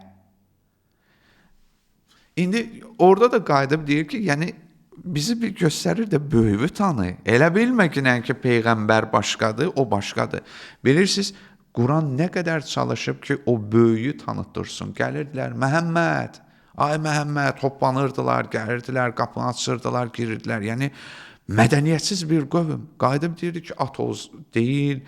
İndi orada da qayıdıb deyir ki, yəni bizi bir göstərir də böyüyü tanı. Elə bilmə ki, nə ki Peyğəmbər başqadır, o başqadır. Bilirsiniz, Quran nə qədər çalışıb ki, o böyüyü tanıtdırsın. Gəlirdilər, Məhəmməd, ay Məhəmməd, hoppanırdılar, gəlirdilər, qapını açırdılar, girirdilər. Yəni, mədəniyyətsiz bir qövm. Qayıdıb deyirdi ki, atoz deyil,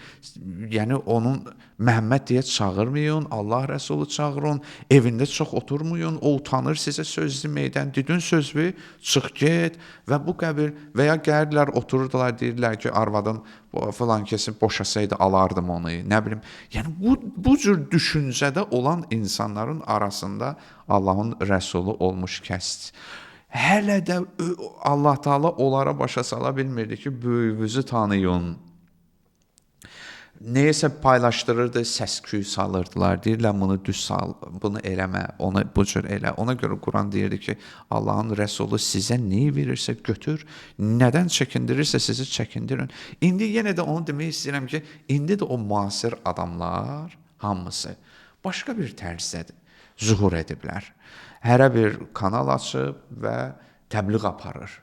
yəni onun Məhəmməd deyə çağırmayın, Allah Rəsulu çağırın, evində çox oturmayın, o utanır sizə söz deməkdən, dedin sözü, çıx get və bu qəbil və ya gəlirdilər, otururdular, deyirdilər ki, arvadın filan kəsi boşasaydı alardım onu, nə bilim. Yəni, bu cür düşüncədə olan insanların arasında Allahın Rəsulu olmuş kəs. Hələ də Allah Teala onlara başa sala bilmirdi ki, böyüyünüzü tanıyın. Neyəsə paylaşdırırdı, səs-küy salırdılar. Deyirlər, bunu düz sal, bunu eləmə, onu bu cür elə. Ona görə Quran deyirdi ki, Allahın Rəsulu sizə neyi verirsə götür, nədən çəkindirirsə sizi çəkindirin. İndi yenə də onu demək istəyirəm ki, indi də o müasir adamlar hamısı başqa bir tərzdə zuhur ediblər. Hərə bir kanal açıb və təbliğ aparır.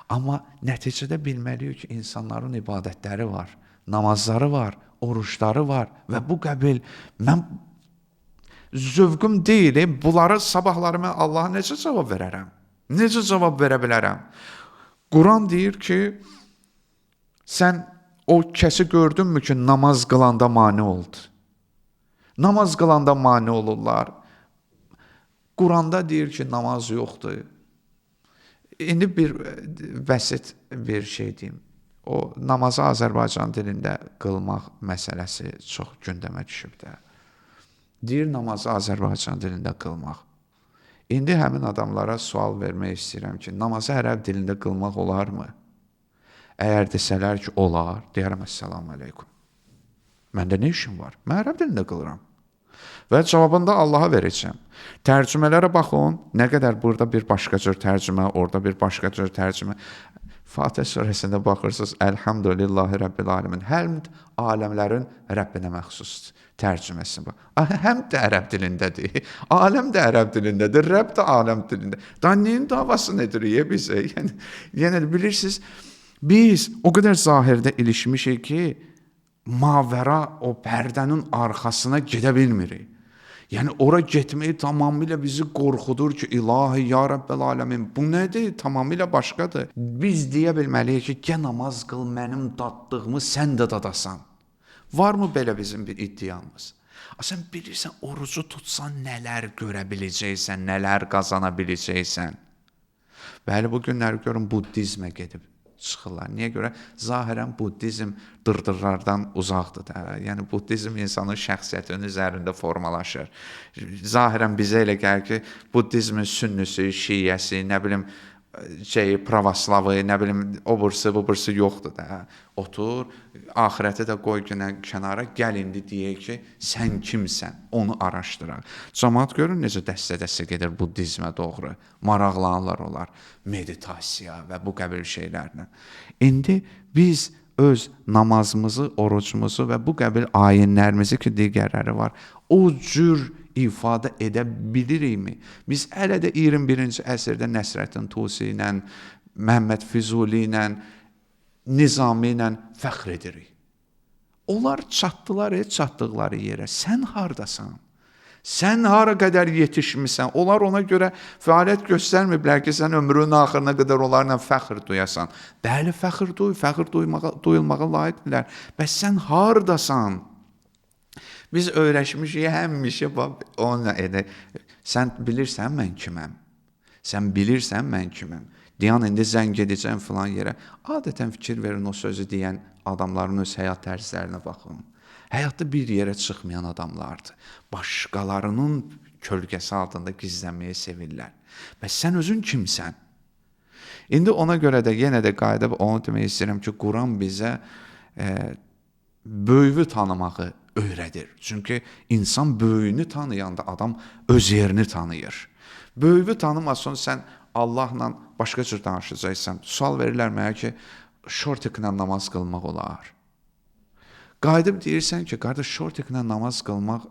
Amma nəticədə bilməliyik ki, insanların ibadətləri var, namazları var, oruçları var və bu qəbil mən zövqüm deyil, bunları sabahları mən Allaha necə cavab verərəm? Necə cavab verə bilərəm? Quran deyir ki, sən o kəsi gördünmü ki, namaz qılanda mane oldu? Namaz qılanda mane olurlar. Quranda deyir ki, namaz yoxdur. İndi bir bəsit bir şey deyim. O namazı Azərbaycan dilində qılmaq məsələsi çox gündəmə düşüb də. Deyir namazı Azərbaycan dilində qılmaq. İndi həmin adamlara sual vermək istəyirəm ki, namazı ərəb dilində qılmaq olarmı? Əgər desələr ki, olar, deyərəm, əssalamu aleykum. Məndə nə işim var? Mən ərəb dilində qılıram. Və cavabını da Allaha verəcəm. Tərcümələrə baxın, nə qədər burada bir başqa cür tərcümə, orada bir başqa cür tərcümə. Fatihə surəsində baxırsınız, Elhamdülillahi Rəbbil aləmin. Həmd aləmlərin Rəbbinə məxsusdur. Tərcüməsi bu. Həmd də ərəb dilindədir. Aləm də ərəb dilindədir. Rəbb də aləm dilində. Daha neyin davası nedir bizə? Yəni, yenə də bilirsiniz, biz o qədər zahirdə ilişmişik ki, mavəra o pərdənin arxasına gedə bilmirik. Yəni, ora getmək tamamilə bizi qorxudur ki, ilahi, ya Rəbbəl aləmin, bu nədir? Tamamilə başqadır. Biz deyə bilməliyik ki, gəl namaz qıl, mənim dadlığımı sən də dadasan. Varmı belə bizim bir iddiamız? Sən bilirsən, orucu tutsan nələr görə biləcəksən, nələr qazana biləcəksən. Bəli, bu günləri görün, buddizmə gedib çıxırlar. Niyə görə? Zahirən buddizm dırdırlardan uzaqdır da. Yəni buddizm insanın şəxsiyyətinin üzərində formalaşır. Zahirən bizə elə gəlir ki, buddizmin sünnüsü, şiyyəsi, nə bilim, şey pravoslavı, nə bilim, o bursu, bu bursu yoxdur da. Otur, axirəti də qoy günə kənara, gəl indi deyək ki, sən kimsən? Onu araşdıraq. Camaat görün necə dəstə-dəstə gedir buddizmə doğru. Maraqlanırlar onlar meditasiya və bu qəbil şeylərlə. İndi biz öz namazımızı, orucumuzu və bu qəbil ayinlərimizi ki, digərləri var, o cür ifadə edə bilirikmi? Biz hələ də 21-ci əsrdə Nəsrəddin Tusi ilə, Məhəmməd Füzuli ilə, Nizami ilə fəxr edirik. Onlar çatdılar çatdıqları yerə. Sən hardasan? Sən hara qədər yetişmisən? Onlar ona görə fəaliyyət göstərməyiblər ki, sən ömrünün axırına qədər onlarla fəxr duyasan. Bəli, fəxr duy, fəxr duyulmağa layiqdirlər. Bəs sən hardasan? Biz öyrəşmişik həmişə onunla edək. Sən bilirsən mən kiməm? Sən bilirsən mən kiməm? Deyən indi zəng edəcəm filan yerə. Adətən fikir verin o sözü deyən adamların öz həyat tərzlərinə baxın. Həyatda bir yerə çıxmayan adamlardır. Başqalarının kölgəsi altında gizlənməyi sevirlər. Bəs sən özün kimsən? İndi ona görə də yenə də qayıdıb onu demək istəyirəm ki, Quran bizə böyüyü tanımağı öyrədir. Çünki insan böyüyünü tanıyanda adam öz yerini tanıyır. Böyüyü tanımasan sən Allahla başqa cür danışacaqsan. Sual verirlər mənə ki, şortiklə namaz qılmaq olar. Qayıdıb deyirsən ki, qardaş, şortiklə namaz qılmaq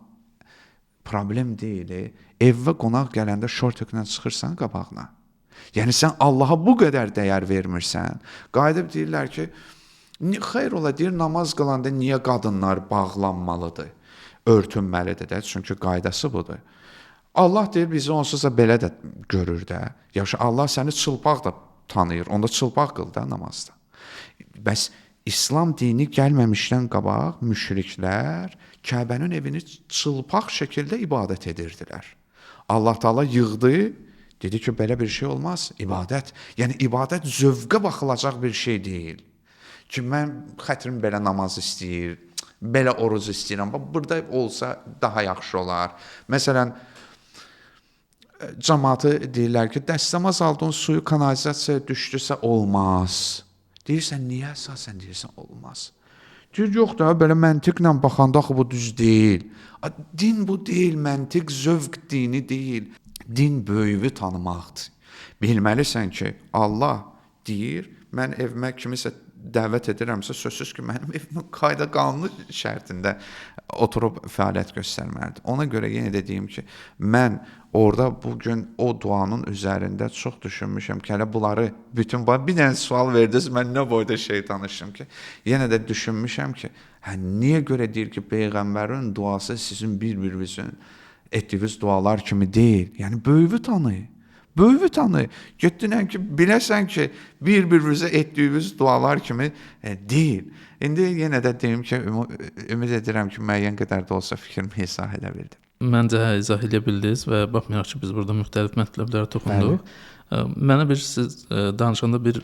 problem deyil. Evə qonaq gələndə şortiklə çıxırsan qabağına. Yəni sən Allaha bu qədər dəyər vermirsən. Qayıdıb deyirlər ki, xeyr ola, deyir, namaz qılanda niyə qadınlar bağlanmalıdır, örtünməlidir də, çünki qaydası budur. Allah deyir, bizi onsuz da belə də görür də. Yaxşı, Allah səni çılpaq da tanıyır, onda çılpaq qıl da namazda. Bəs İslam dini gəlməmişdən qabaq müşriklər Kəbənin evini çılpaq şəkildə ibadət edirdilər. Allah Teala yığdı, dedi ki, belə bir şey olmaz, ibadət. Yəni ibadət zövqə baxılacaq bir şey deyil. Ki, mən xətrim belə namaz istəyir, belə oruc istəyirəm, bax, burada olsa daha yaxşı olar. Məsələn, camaatı deyirlər ki, dəstəmaz aldığın suyu kanalizasiyaya düşdüsə olmaz. Deyirsən, niyə əsasən deyirsən, olmaz. Deyir, yox da, belə məntiqlə baxanda axı bu düz deyil. Din bu deyil, məntiq, zövq dini deyil. Din böyüyü tanımaqdır. Bilməlisən ki, Allah deyir, mən evimə kimisə dəvət edirəmsə, sözsüz ki, mənim evimin qayda qanunu şərtində oturub fəaliyyət göstərməlidir. Ona görə yenə də deyim ki, mən orada bugün o duanın üzərində çox düşünmüşəm ki, hələ bunları bütün, bir dənə sual verdiniz, mən nə boyda şey danışdım ki, yenə də düşünmüşəm ki, hə, niyə görə deyir ki, Peyğəmbərin duası sizin bir-birinizin etdiyiniz dualar kimi deyil. Yəni, böyüyü tanıyın. Böyüyü tanı. Getdin ki, biləsən ki, bir-birinizə etdiyiniz dualar kimi deyil. İndi yenə də deyim ki, ümid edirəm ki, müəyyən qədər də olsa fikrimi izah edə bildim. Məncə hə, izah edə bildiniz və baxmayaraq ki, biz burada müxtəlif mətləblərə toxunduq. Mənə bir siz danışanda bir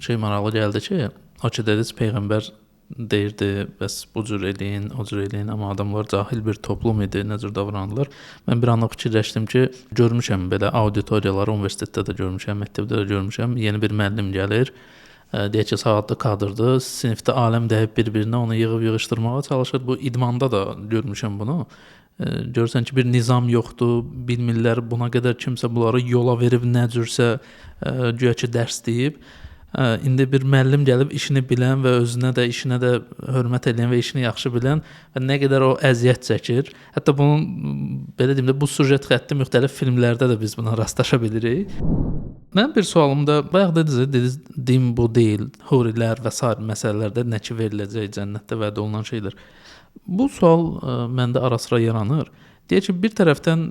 şey maraqlı gəldi ki, o ki dediniz, Peyğəmbər deyirdi, bəs bu cür eləyin, o cür eləyin, amma adamlar cahil bir toplum idi, nə cür davranırlar. Mən bir anlıq fikirləşdim ki, görmüşəm belə auditoriyaları, universitetdə də görmüşəm, məktəbdə də görmüşəm. Yeni bir müəllim gəlir, deyək ki, saatlı kadrdır, sinifdə aləm dəyib bir-birinə, onu yığıb yığışdırmağa çalışır. Bu idmanda da görmüşəm bunu. Görürsən ki, bir nizam yoxdur, bilmirlər, buna qədər kimsə bunları yola verib nə cürsə, güya ki, dərs deyib. İndi bir müəllim gəlib işini bilən və özünə də, işinə də hörmət edən və işini yaxşı bilən və nə qədər o əziyyət çəkir. Hətta bunun, belə deyim də, bu süjet xətti müxtəlif filmlərdə də biz buna rastlaşa bilirik. Mənim bir sualım da, bayaq dediniz, din bu deyil, hurilər və sair məsələlərdə nə ki veriləcək, cənnətdə vəd olunan şeylər. Bu sual məndə ara-sıra yaranır. Deyək ki, bir tərəfdən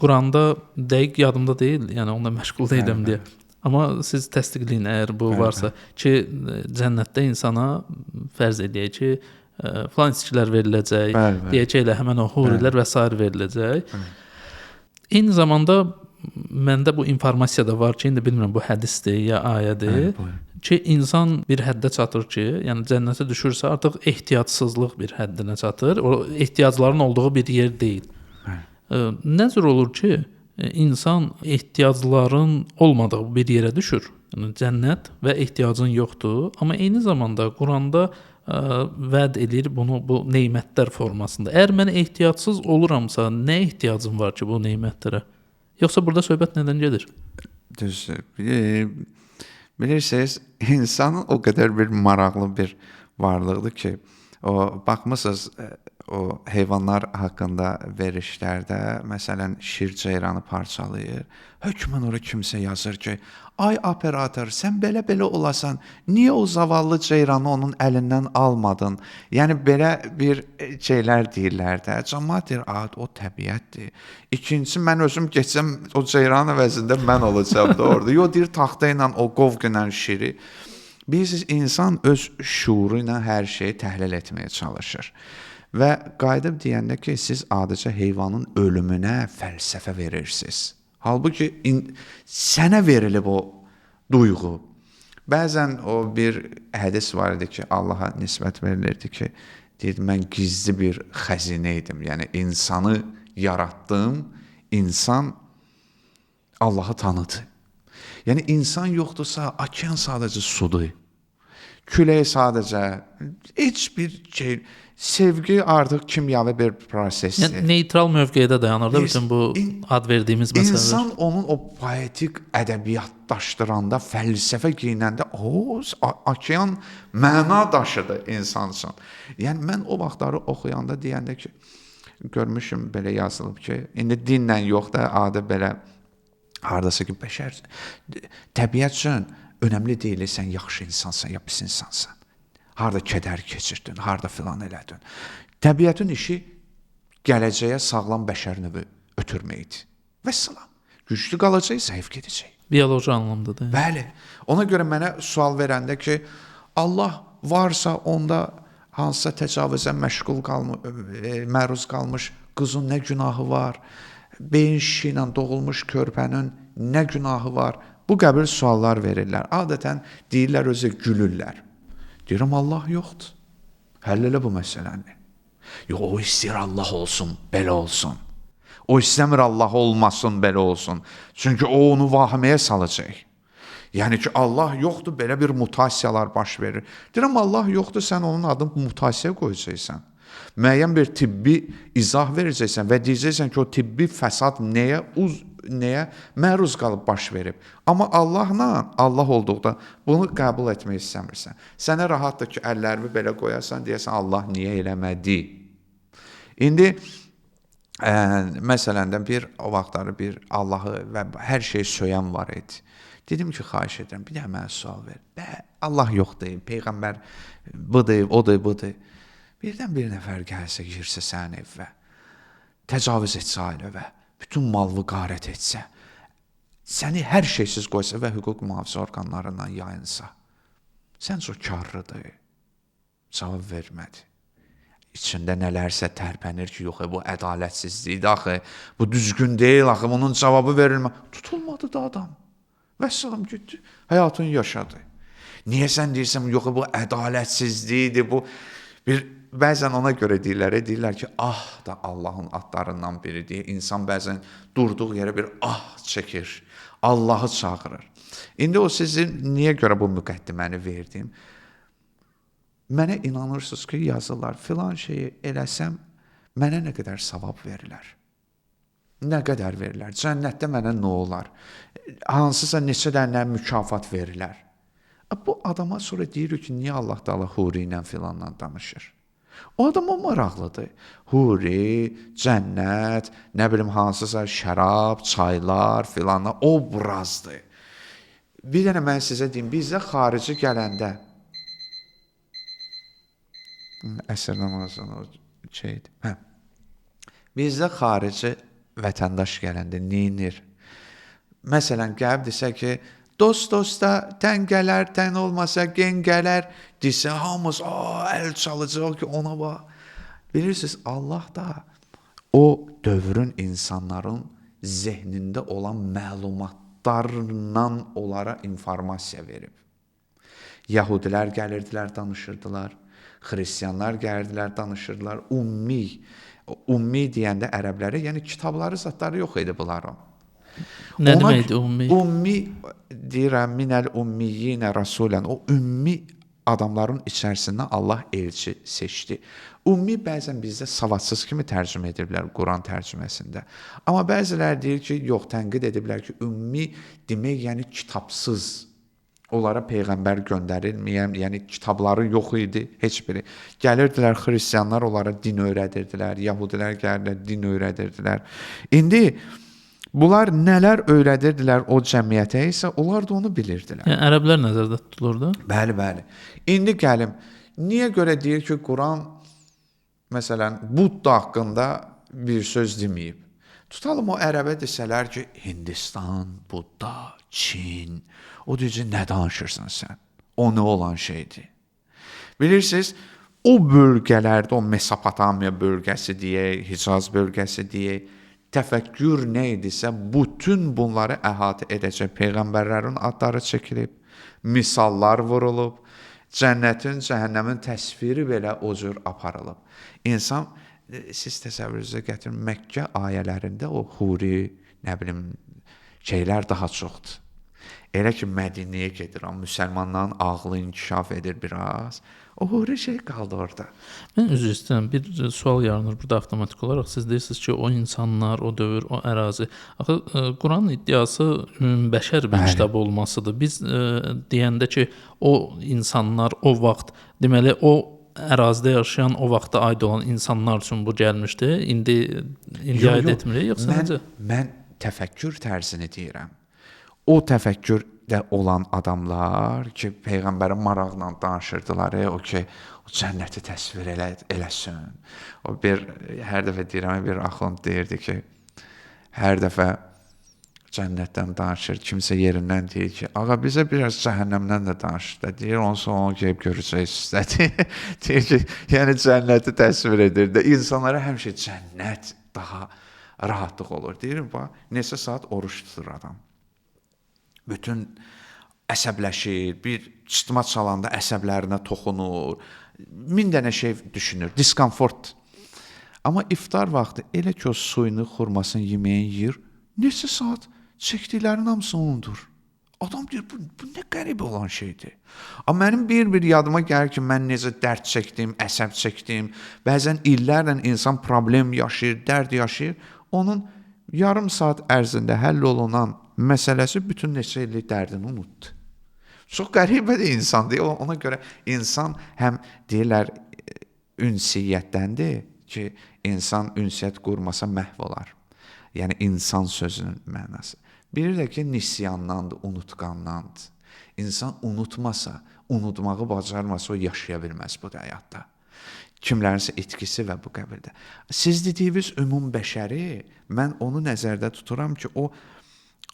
Quranda dəqiq yadımda deyil, yəni onunla məşğul deyiləm deyə. Amma siz təsdiqləyin əgər bu varsa ki, cənnətdə insana fərz edək ki, filan içkilər veriləcək, deyək ki, elə həmən o hurilər və sair veriləcək. Bəli. Eyni zamanda məndə bu informasiya da var ki, indi bilmirəm bu hədisdir ya ayədir, ki, insan bir həddə çatır ki, yəni cənnətə düşürsə artıq ehtiyatsızlıq bir həddinə çatır. O ehtiyacların olduğu bir yer deyil. Nə cür olur ki, insan ehtiyacların olmadığı bir yerə düşür. Yəni cənnət və ehtiyacın yoxdur, amma eyni zamanda Quranda vəd edir bunu bu nemətlər formasında. Əgər mən ehtiyacsız oluramsa, nə ehtiyacım var ki bu nemətlərə? Yoxsa burada söhbət nədən gedir? Düzdür. Bilirsiniz, insan o qədər bir maraqlı bir varlıqdır ki, o baxmısınız o heyvanlar haqqında verişlərdə, məsələn, şir ceyranı parçalayır. Hökmən ora kimsə yazır ki, ay operator, sən belə-belə olasan, niyə o zavallı ceyranı onun əlindən almadın? Yəni belə bir şeylər deyirlər də. Camaat deyir, o təbiətdir. İkincisi, mən özüm getsəm o ceyran əvəzində mən olacağam da orada. Yox, deyir, taxta ilə o qovq ilə şiri. Bilirsiniz, insan öz şuuru ilə hər şeyi təhlil etməyə çalışır. Və qayıdıb deyəndə ki, siz adicə heyvanın ölümünə fəlsəfə verirsiniz. Halbuki sənə verilib o duyğu. Bəzən o bir hədis var idi ki, Allaha nisbət verilirdi ki, deyirdi, mən gizli bir xəzinə idim. Yəni, insanı yaratdım, insan Allahı tanıdı. Yəni, insan yoxdursa, okean sadəcə sudur. Külək sadəcə, heç bir şey, sevgi artıq kimyavi bir prosesdir. Yəni, neytral mövqedə dayanır da bütün bu ad verdiyimiz məsələlər. İnsan onun o poetik ədəbiyyatlaşdıranda, fəlsəfə geyinəndə, o okean məna daşıdı insan üçün. Yəni, mən o vaxtları oxuyanda deyəndə ki, görmüşüm belə yazılıb ki, indi dinlə yox da, adı belə, haradasa ki, bəşər, təbiət üçün önəmli deyil, sən yaxşı insansan, ya pis insansan. Harada kədər keçirdin, harada filan elədin. Təbiətin işi gələcəyə sağlam bəşər növü ötürməkdir. Vəssalam. Güclü qalacaq, zəif gedəcək. Bioloji anlamda da. Bəli. Ona görə mənə sual verəndə ki, Allah varsa onda hansısa təcavüzə məşğul məruz qalmış qızın nə günahı var? Beyin şişi ilə doğulmuş körpənin nə günahı var? Bu qəbil suallar verirlər. Adətən deyirlər, özü gülürlər. Deyirəm, Allah yoxdur. Həll elə bu məsələni. Yox, o istəyir Allah olsun, belə olsun. O istəmir Allah olmasın, belə olsun. Çünki o onu vahiməyə salacaq. Yəni ki, Allah yoxdur, belə bir mutasiyalar baş verir. Deyirəm, Allah yoxdur, sən onun adını mutasiyaya qoyacaqsan. Müəyyən bir tibbi izah verəcəksən və deyəcəksən ki, o tibbi fəsad nəyə məruz qalıb baş verib. Amma Allahla, Allah olduqda bunu qəbul etmək istəmirsən. Sənə rahatdır ki, əllərimi belə qoyasan, deyəsən, Allah niyə eləmədi? İndi, məsələn də bir, o vaxtları bir Allahı və hər şeyi söyən var idi. Dedim ki, xahiş edirəm, bir də mənə sual ver. Allah yoxdur, Peyğəmbər budur, odur, budur. Birdən bir nəfər gəlsə, girsə sənin evə, təcavüz etsə ailəvə, bütün malını qarət etsə, səni hər şeysiz qoysa və hüquq mühafizə orqanlarından yayınsa, səncə o karlıdır? Cavab vermədi. İçində nələrsə tərpənir ki, yox, bu ədalətsizlikdir axı, bu düzgün deyil axı, bunun cavabı verilmə. Tutulmadı da adam. Vəssalam getdi, həyatını yaşadı. Niyə sən deyirsən, yox, bu ədalətsizlikdir, bu bir... Bəzən ona görə deyirlər, ki, ah da Allahın adlarından biri deyə. İnsan bəzən durduğu yerə bir ah çəkir, Allahı çağırır. İndi o sizin niyə görə bu müqəddiməni verdim? Mənə inanırsınız ki, yazırlar, filan şeyi eləsəm, mənə nə qədər savab verilər? Nə qədər verilər? Cənnətdə mənə nə olar? Hansısa neçə dənə mükafat verilər? Bu adama sonra deyirik ki, niyə Allah Taala huri ilə filanla danışır? O adam o maraqlıdır. Huri, cənnət, nə bilim hansısa şərab, çaylar filanla obrazdır. Bir dənə mən sizə deyim, bizdə xarici gələndə əsr namazını o şeydir. Hə. Bizdə xarici vətəndaş gələndə neynir? Məsələn, gəlib desə ki, dost dosta tən gələr, tən olmasa gen gələr, desə hamımız əl çalacaq ki, ona bax. Bilirsiniz, Allah da o dövrün insanların zehnində olan məlumatlarla onlara informasiya verib. Yahudilər gəlirdilər, danışırdılar. Xristianlar gəlirdilər, danışırdılar. Ummi, ummi deyəndə ərəblərə, yəni kitabları, zatları yox idi bunların. Nə deməkdir ümmi? Ümmi deyirəm, minəl ümmiyyinə rasulən. O ümmi adamların içərisindən Allah elçi seçdi. Ümmi bəzən bizdə savadsız kimi tərcümə ediblər Quran tərcüməsində. Amma bəziləri deyir ki, yox, tənqid ediblər ki, ümmi demək, yəni kitabsız. Onlara peyğəmbər göndərilməyən, yəni kitabları yox idi heç biri. Gəlirdilər xristianlar onlara din öyrədirdilər, yəhudilər gəlirdilər din öyrədirdilər. İndi bunlar nələr öyrədirdilər o cəmiyyətə isə onlar da onu bilirdilər. Yəni ərəblər nəzərdə tutulurdu. Bəli, bəli. İndi gəlim. Niyə görə deyir ki, Quran məsələn Budda haqqında bir söz deməyib? Tutalım o ərəbə desələr ki, Hindistan, Budda, Çin. O deyəcək, nə danışırsan sən? O nə olan şeydir? Bilirsiniz, o bölgələrdə, o Mesopotamiya bölgəsi deyək, Hicaz bölgəsi deyək, təfəkkür nə idisə, bütün bunları əhatə edəcək peyğəmbərlərin adları çəkilib, misallar vurulub, cənnətin, cəhənnəmin təsviri belə o cür aparılıb. İnsan, siz təsəvvürünüzə gətirin, Məkkə ayələrində o huri, nə bilim, şeylər daha çoxdur. Elə ki Mədinəyə gedir, amma müsəlmanların ağlı inkişaf edir biraz. O huri şey qaldı orada. Mən üzr istəyirəm, bir sual yaranır burada avtomatik olaraq. Siz deyirsiniz ki, o insanlar, o dövr, o ərazi. Axı Quranın iddiası ümumbəşər bir kitab olmasıdır. Biz deyəndə ki, o insanlar o vaxt, deməli o ərazidə yaşayan, o vaxta aid olan insanlar üçün bu gəlmişdi. İndi aid etmirik, yoxsa necə? Mən təfəkkür tərzini deyirəm. O təfəkkürdə olan adamlar ki, peyğəmbərin maraqla danışırdılar, o ki, o cənnəti təsvir eləsin. O bir, hər dəfə deyirəm, bir axund deyirdi ki, hər dəfə cənnətdən danışır, kimsə yerindən deyir ki, ağa bizə biraz cəhənnəmdən də danış da, deyir, ondan sonra onu gəlib görəcəksiniz də. Deyir ki, yəni cənnəti təsvir edir də, insanlara həmişə cənnət daha rahatlıq olur. Deyir, bax, neçə saat oruç tutur adam. Bütün əsəbləşir, bir çıtma çalanda əsəblərinə toxunur, min dənə şey düşünür, diskomfort. Amma iftar vaxtı elə ki o suyunu, xurmasını, yeməyini yeyir, neçə saat çəkdiklərinin hamısını unudur. Adam deyir, bu nə qəribə olan şeydir. Amma mənim bir-bir yadıma gəlir ki, mən necə dərd çəkdim, əsəb çəkdim. Bəzən illərlə insan problem yaşayır, dərd yaşayır. Onun yarım saat ərzində həll olunan məsələsi bütün neçə illik dərdini unutdu. Çox qəribədir insandır. Ona görə insan həm deyirlər ünsiyyətdəndir ki, insan ünsiyyət qurmasa məhv olar. Yəni insan sözünün mənası. Biri də ki, nisyandandır, unutqandandır. İnsan unutmasa, unutmağı bacarmasa o yaşaya bilməz bu həyatda. Kimlərinsə itkisi və bu qəbildə. Siz dediyiniz ümum bəşəri, mən onu nəzərdə tuturam ki, o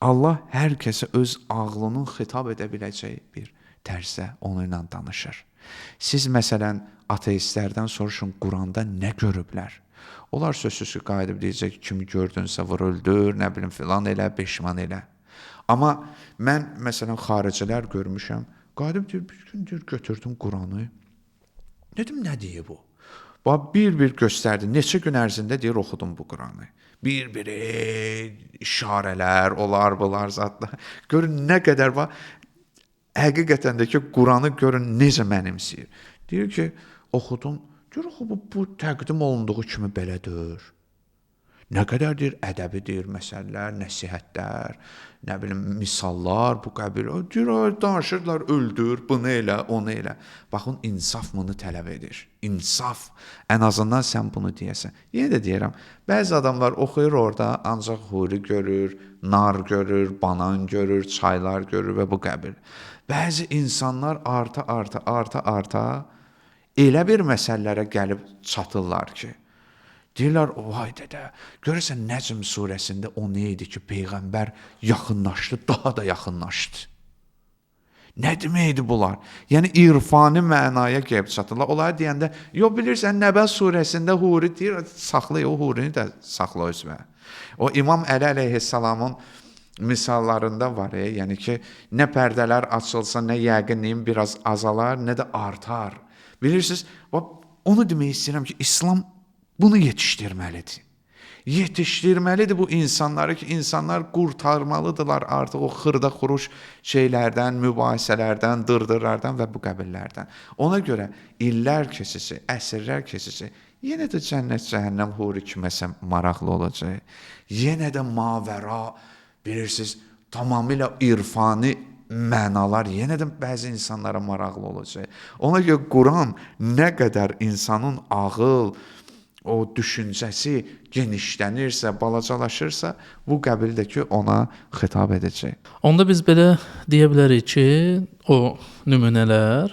Allah hər kəsə öz ağlının xitab edə biləcəyi bir tərzdə onunla danışır. Siz məsələn ateistlərdən soruşun Quranda nə görüblər? Onlar sözsüz ki, qayıdıb deyəcək ki, kimi gördünsə vur öldür, nə bilim filan elə, peşman elə. Amma mən məsələn xaricilər görmüşəm, qayıdıb deyir, bir gün deyir, götürdüm Quranı. Dedim, nə deyir bu? Bax, bir-bir göstərdi. Neçə gün ərzində deyir, oxudum bu Quranı. Bir-bir işarələr, onlar, bunlar, zatlar. Görün, nə qədər var. Həqiqətən də ki, Quranı görün, necə mənimsəyir. Deyir ki, oxudum. Deyir, axı, bu təqdim olunduğu kimi belədir. Nə qədər deyir, ədəbi deyir, məsələlər, nəsihətlər, nə bilim, misallar, bu qəbil. Deyir, danışırlar, öldür, bunu elə, onu elə. Baxın, insaf bunu tələb edir. İnsaf. Ən azından sən bunu deyəsən. Yenə də deyirəm, bəzi adamlar oxuyur orada, ancaq huri görür, nar görür, banan görür, çaylar görür və bu qəbil. Bəzi insanlar arta-arta elə bir məsələlərə gəlib çatırlar ki, deyirlər, vay dədə, görürsən Nəcm surəsində o nə idi ki, Peyğəmbər yaxınlaşdı, daha da yaxınlaşdı. Nə deməkdir bunlar? Yəni, irfani mənaya gəlib çatırlar. Onlara deyəndə, yox, bilirsən, Nəbə surəsində huri deyir, saxla, o hurini də saxla özünə. O İmam Əli əleyhissalamın misallarında var, yəni ki, nə pərdələr açılsa, nə yəqinliyim biraz azalar, nə də artar. Bilirsiniz, onu demək istəyirəm ki, İslam bunu yetişdirməlidir. Yetişdirməlidir bu insanları ki, insanlar qurtarmalıdırlar artıq o xırda-xuruş şeylərdən, mübahisələrdən, dırdırlardan və bu qəbillərdən. Ona görə illər keçəcək, əsrlər keçəcək, yenə də cənnət, cəhənnəm, huri kiməsə maraqlı olacaq. Yenə də mavəra, bilirsiniz, tamamilə irfani mənalar yenə də bəzi insanlara maraqlı olacaq. Ona görə Quran nə qədər insanın ağıl, o düşüncəsi genişlənirsə, balacalaşırsa, bu qəbildə ki, ona xitab edəcək. Onda biz belə deyə bilərik ki, o nümunələr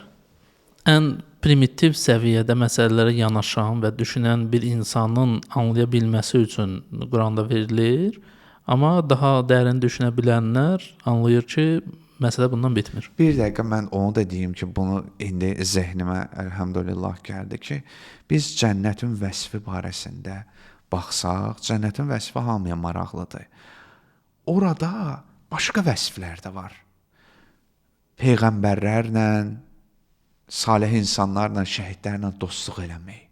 ən primitiv səviyyədə məsələlərə yanaşan və düşünən bir insanın anlaya bilməsi üçün Quranda verilir. Amma daha dərin düşünə bilənlər anlayır ki, məsələ bundan bitmir. Bir dəqiqə mən onu da deyim ki, bunu indi zehnimə əlhəmdülillah gəldi ki, biz cənnətin vəsfi barəsində baxsaq, cənnətin vəsfi hamıya maraqlıdır. Orada başqa vəsflər də var. Peyğəmbərlərlə, salih insanlarla, şəhidlərlə dostluq eləmək.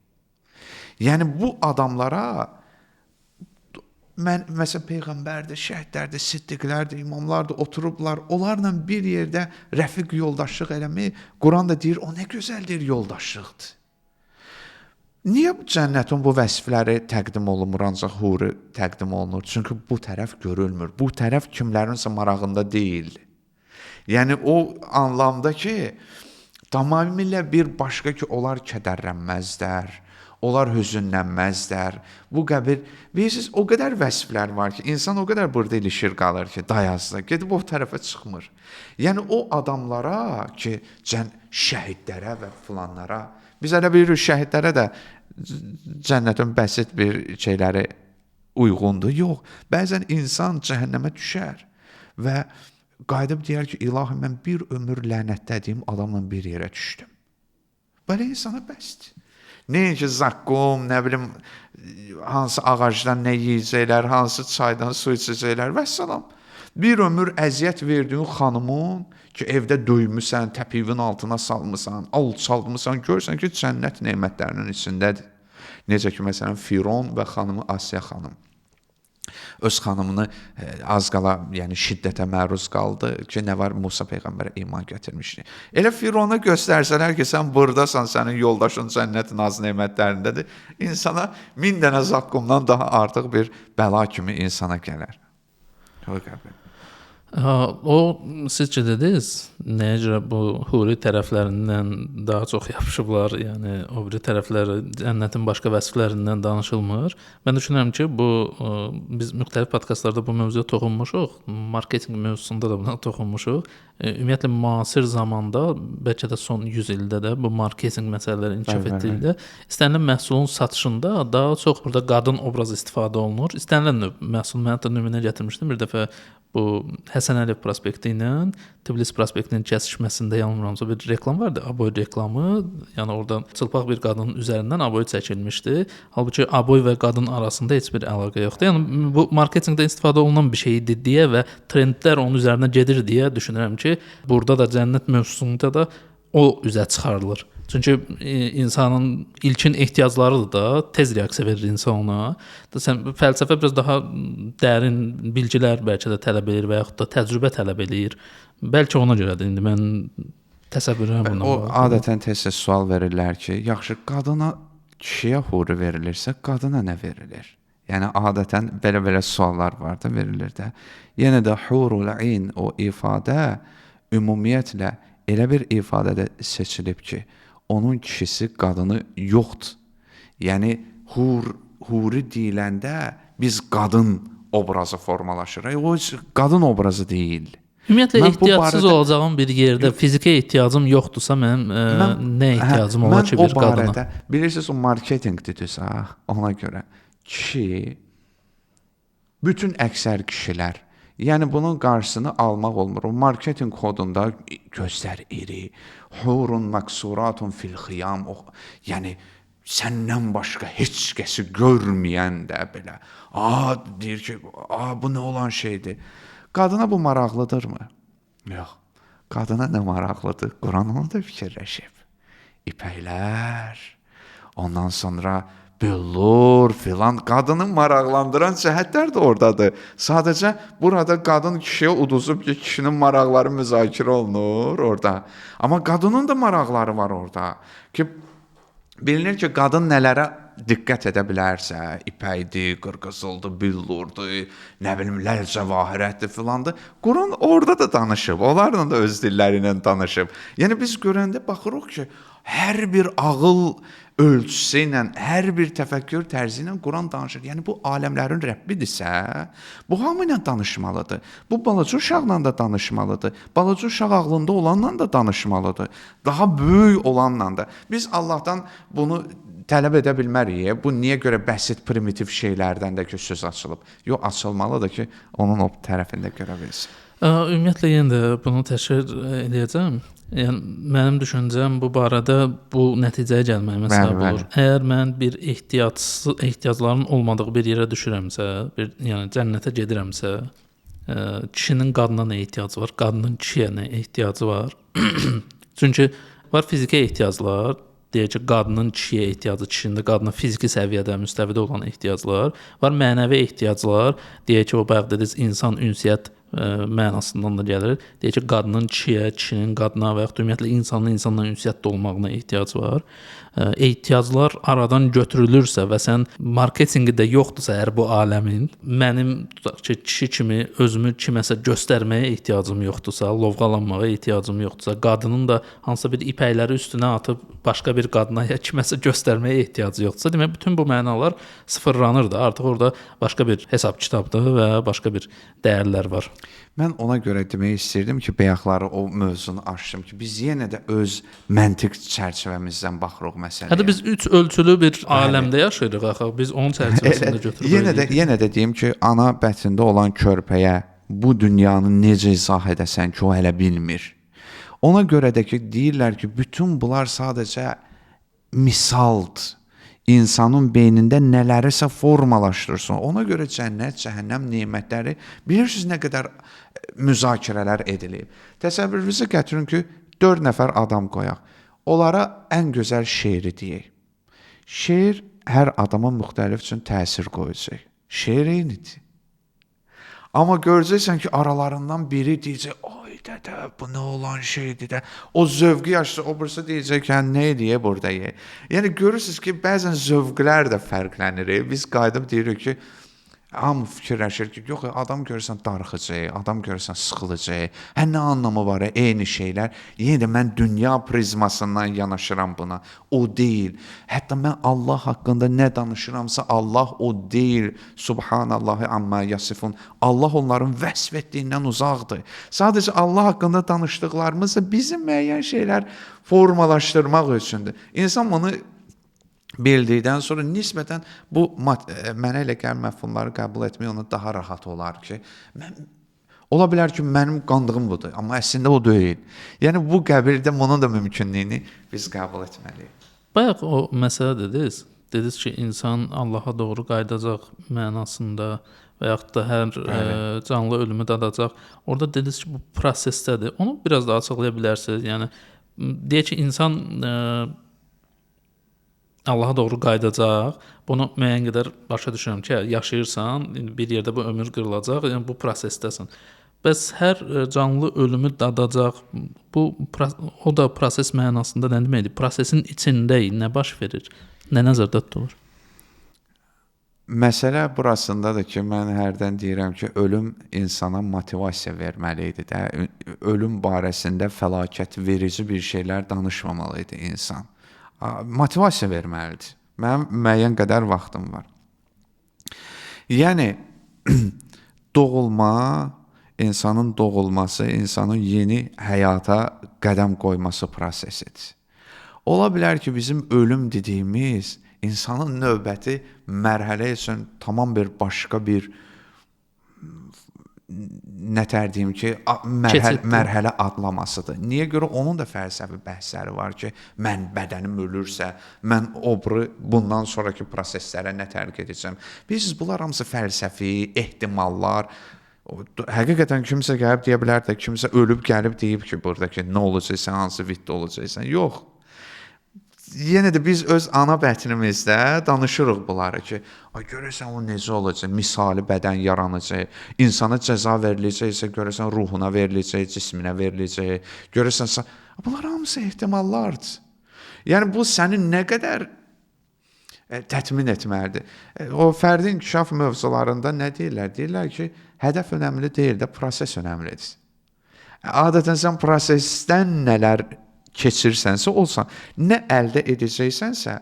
Yəni bu adamlara mən məsələn peyğəmbərdir, şəhidlərdir, siddiqlərdir, imamlardır, oturublar, onlarla bir yerdə rəfiq yoldaşlıq eləmək, Quran da deyir, o nə gözəldir yoldaşlıqdır. Niyə cənnətin bu vəsfləri təqdim olunmur, ancaq huri təqdim olunur? Çünki bu tərəf görülmür. Bu tərəf kimlərinsə marağında deyil. Yəni o anlamda ki, tamamilə bir başqa ki, onlar kədərlənməzlər, onlar hüzünlənməzlər. Bu qəbil, bilirsiniz, o qədər vəsflər var ki, insan o qədər burada ilişir qalır ki, dayazda, gedib o tərəfə çıxmır. Yəni o adamlara ki, şəhidlərə və filanlara, biz elə bilirik şəhidlərə də cənnətin bəsit bir şeyləri uyğundur. Yox, bəzən insan cəhənnəmə düşər və qayıdıb deyər ki, ilahi, mən bir ömür lənətlədiyim adamla bir yerə düşdüm. Belə insana bəsdir. Nəinki zaqqum, nə bilim, hansı ağacdan nə yeyəcəklər, hansı çaydan su içəcəklər, vəssalam. Bir ömür əziyyət verdiyin xanımın ki, evdə döymüsən, təpivin altına salmısan, alçaltmısan, görürsən ki, cənnət nemətlərinin içindədir. Necə ki, məsələn, Firon və xanımı Asiya xanım. Öz xanımını az qala, yəni şiddətə məruz qaldı ki, nə var, Musa peyğəmbərə iman gətirmişdi. Elə Firona göstərsələr ki, sən buradasan, sənin yoldaşın cənnət naz nemətlərindədir, insana 1000 dənə zaqqumdan daha artıq bir bəla kimi insana gələr. O qəbil. O, sizcə dediniz, nəyə görə bu huri tərəflərindən daha çox yapışıblar, yəni o biri tərəfləri cənnətin başqa vəsflərindən danışılmır. Mən düşünürəm ki, bu biz müxtəlif podkastlarda bu mövzuya toxunmuşuq, marketinq mövzusunda da buna toxunmuşuq. Ümumiyyətlə müasir zamanda, bəlkə də son 100 ildə də bu marketinq məsələləri inkişaf etdikdə istənilən məhsulun satışında daha çox burada qadın obrazı istifadə olunur. İstənilən növ məhsul, mən hətta nümunə gətirmişdim bir dəfə. Bu Həsən Əliyev prospekti ilə Tbilisi prospektinin kəsişməsində yanılmıramsa bir reklam vardı, aboy reklamı. Yəni oradan çılpaq bir qadının üzərindən aboy çəkilmişdi. Halbuki aboy və qadın arasında heç bir əlaqə yoxdur. Yəni bu marketinqdə istifadə olunan bir şeydir deyə və trendlər onun üzərinə gedir deyə düşünürəm ki, burada da cənnət mövzusunda da o üzə çıxarılır. Çünki insanın ilkin ehtiyaclarıdır da, tez reaksiya verir insan ona. Sən fəlsəfə biraz daha dərin bilgilər bəlkə də tələb eləyir və yaxud da təcrübə tələb eləyir. Bəlkə ona görədir. İndi mən təsəvvür edirəm bunu. O adətən tez-tez sual verirlər ki, yaxşı, qadına, kişiyə huri verilirsə, qadına nə verilir? Yəni adətən belə-belə suallar var da, verilir də. Yenə də hurul ayn o ifadə ümumiyyətlə elə bir ifadədə seçilib ki, onun kişisi, qadını yoxdur. Yəni huri deyiləndə biz qadın obrazı formalaşır. O qadın obrazı deyil. Ümumiyyətlə ehtiyacsız barədə olacağım bir yerdə fiziki ehtiyacım yoxdursa, mənim nə ehtiyacım olar ki bir qadına? Barədə, bilirsiniz, o marketinqdir düz, ha, ona görə. Kişi, bütün əksər kişilər, yəni bunun qarşısını almaq olmur. O marketinq kodunda gözlər iri, hurun məqsuratun fil xiyam, yəni səndən başqa heç kəsi görməyən də belə. Deyir ki, bu nə olan şeydir? Qadına bu maraqlıdırmı? Yox. Qadına nə maraqlıdır? Quran onu da fikirləşib. İpəklər, ondan sonra Billur filan qadını maraqlandıran cəhətlər də ordadır. Sadəcə burada qadın kişiyə uduzub ki, kişinin maraqları müzakirə olunur orada. Amma qadının da maraqları var orada ki, bilinir ki, qadın nələrə diqqət edə bilərsə, ipəkdir, qırqızıldır, billurdur, nə bilim, ləl cəvahirətdir filandır. Quran orada da danışıb, onlarla da öz dilləri ilə danışıb. Yəni biz görəndə baxırıq ki, hər bir ağıl ölçüsü ilə, hər bir təfəkkür tərzi ilə Quran danışır. Yəni bu aləmlərin Rəbbidirsə, bu hamı ilə danışmalıdır. Bu balaca uşaqla da danışmalıdır. Balaca uşaq ağlında olanla da danışmalıdır. Daha böyük olanla da. Biz Allahdan bunu tələb edə bilmərik. Bu niyə görə bəsit primitiv şeylərdən də ki söz açılıb? Yox, açılmalıdır ki, onun o tərəfində görə bilsin. Ümumiyyətlə yenə də bunu təkrar eləyəcəm. Yəni mənim düşüncəm bu barədə bu nəticəyə gəlməyimə səbəb olur. Əgər mən bir ehtiyacların olmadığı bir yerə düşürəmsə, bir yəni cənnətə gedirəmsə, kişinin qadına nə ehtiyacı var, qadının kişiyə nə ehtiyacı var? Çünki var fiziki ehtiyaclar, deyək ki, qadının kişiyə ehtiyacı, kişinin də qadına fiziki səviyyədə, müstəvidə olan ehtiyaclar, var mənəvi ehtiyaclar, deyək ki, o bayaq dediniz insan ünsiyyət mənasından da gəlir. Deyək ki, qadının kişiyə, kişinin qadına və yaxud ümumiyyətlə insanın insanla ünsiyyətdə olmağına ehtiyac var. Ehtiyaclar aradan götürülürsə və sən marketinqi də yoxdursa əgər bu aləmin, mənim tutaq ki, kişi kimi özümü kiməsə göstərməyə ehtiyacım yoxdursa, lovğalanmağa ehtiyacım yoxdursa, qadının da hansısa bir ipəkləri üstünə atıb başqa bir qadına ya kiməsə göstərməyə ehtiyacı yoxdursa, demək bütün bu mənalar sıfırlanır da. Artıq orada başqa bir hesab kitabdır və başqa bir dəyərlər var. Mən ona görə demək istirdim ki, bayaqları o mövzunu açdım ki, biz yenə də öz məntiq çərçivəmizdən baxırıq məsələyə. Hətta biz üç ölçülü bir aləmdə yaşayırıq axı. Biz onun çərçivəsində götürürük. Yenə də deyim ki, ana bətnində olan körpəyə bu dünyanı necə izah edəsən ki, o hələ bilmir. Ona görə də ki, deyirlər ki, bütün bunlar sadəcə misaldır. İnsanın beynində nələrisə formalaşdırsın. Ona görə cənnət, cəhənnəm nemətləri bilirsiniz nə qədər müzakirələr edilib. Təsəvvürünüzə gətirin ki, 4 nəfər adam qoyaq. Onlara ən gözəl şeiri deyək. Şeir hər adama müxtəlif üçün təsir qoyacaq. Şeir eynidir. Amma görəcəksən ki, aralarından biri deyəcək, ay dədə, bu nə olan şeydir də. O zövqü yaşlı, o birisi deyəcək ki, hə, nə eləyə burada ye. Yəni görürsünüz ki, bəzən zövqlər də fərqlənir. Biz qayıdıb deyirik ki, hamı fikirləşir ki, yox, adam görürsən darıxacaq, adam görürsən sıxılacaq. Hə, nə anlamı var, eyni şeylər. Yenə də mən dünya prizmasından yanaşıram buna. O deyil. Hətta mən Allah haqqında nə danışıramsa, Allah o deyil. Subhanallahi amma yasifun. Allah onların vəsf etdiyindən uzaqdır. Sadəcə Allah haqqında danışdıqlarımız bizim müəyyən şeylər formalaşdırmaq üçündür. İnsan bunu bildikdən sonra nisbətən bu mənə elə gələn məfhumları qəbul etmək ona daha rahat olar ki, mən, ola bilər ki, mənim qandığım budur, amma əslində o deyil. Yəni bu qəbildə bunun da mümkünlüyünü biz qəbul etməliyik. Bayaq o məsələ dediniz. Dediniz ki, insan Allaha doğru qayıdacaq mənasında və yaxud da hər canlı ölümü dadacaq. Orada dediniz ki, bu prosesdədir. Onu biraz daha açıqlaya bilərsiniz. Yəni deyək ki, insan Allaha doğru qayıdacaq. Bunu müəyyən qədər başa düşürəm ki, yaşayırsan, bir yerdə bu ömür qırılacaq, yəni bu prosesdəsən. Bəs hər canlı ölümü dadacaq. Bu o da proses mənasında nə deməkdir? Prosesin içində nə baş verir? Nə nəzərdə tutulur? Məsələ burasındadır ki, mən hərdən deyirəm ki, ölüm insana motivasiya verməli idi də. Ölüm barəsində fəlakət verici bir şeylər danışmamalı idi insan. Motivasiya verməlidir. Mənim müəyyən qədər vaxtım var. Yəni doğulma, insanın doğulması, insanın yeni həyata qədəm qoyması prosesidir. Ola bilər ki, bizim ölüm dediyimiz insanın növbəti mərhələ üçün tamam bir başqa bir nətər deyim ki, mərhələ adlamasıdır. Niyə görə onun da fəlsəfi bəhsləri var ki, mən bədənim ölürsə, mən o biri bundan sonraki proseslərə nə tərk edəcəm. Bilirsiniz, bunlar hamısı fəlsəfi ehtimallar. Həqiqətən kimsə gəlib deyə bilər də, kimsə ölüb gəlib deyib ki, burada ki, nə olacaq, sən hansı viddə olacaqsan. Yox. Yenə də biz öz ana bətnimizdə danışırıq bunları ki, ay görəsən o necə olacaq? Misali bədən yaranacaq, insana cəza veriləcəksə, görəsən ruhuna veriləcək, cisminə veriləcək. Görəsən bunlar hamısı ehtimallardır. Yəni bu səni nə qədər təmin etməlidir. O fərdi inkişaf mövzularında nə deyirlər? Deyirlər ki, hədəf önəmli deyil də, proses önəmlidir. Adətən sən prosesdən nələr keçirsənsə olsan, nə əldə edəcəksənsə,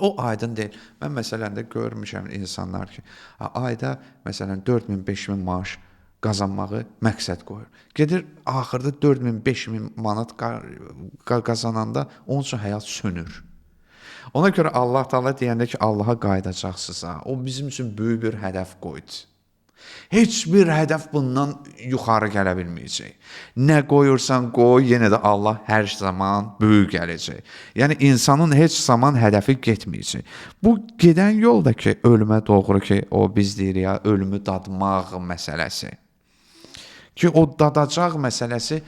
o aydın deyil. Mən məsələn də görmüşəm insanlar ki, ayda məsələn 4000, 5000 maaş qazanmağı məqsəd qoyur. Gedir axırda 4000, 5000 manat qazananda onun üçün həyat sönür. Ona görə Allah Taala deyəndə ki, Allaha qayıdacaqsınız, ha, o bizim üçün böyük bir hədəf qoydu. Heç bir hədəf bundan yuxarı gələ bilməyəcək. Nə qoyursan qoy, yenə də Allah hər zaman böyük gələcək. Yəni insanın heç zaman hədəfi getməyəcək. Bu gedən yolda ki, ölümə doğru ki, o biz deyirik ya, ölümü dadmaq məsələsi. Ki o dadacaq məsələsi,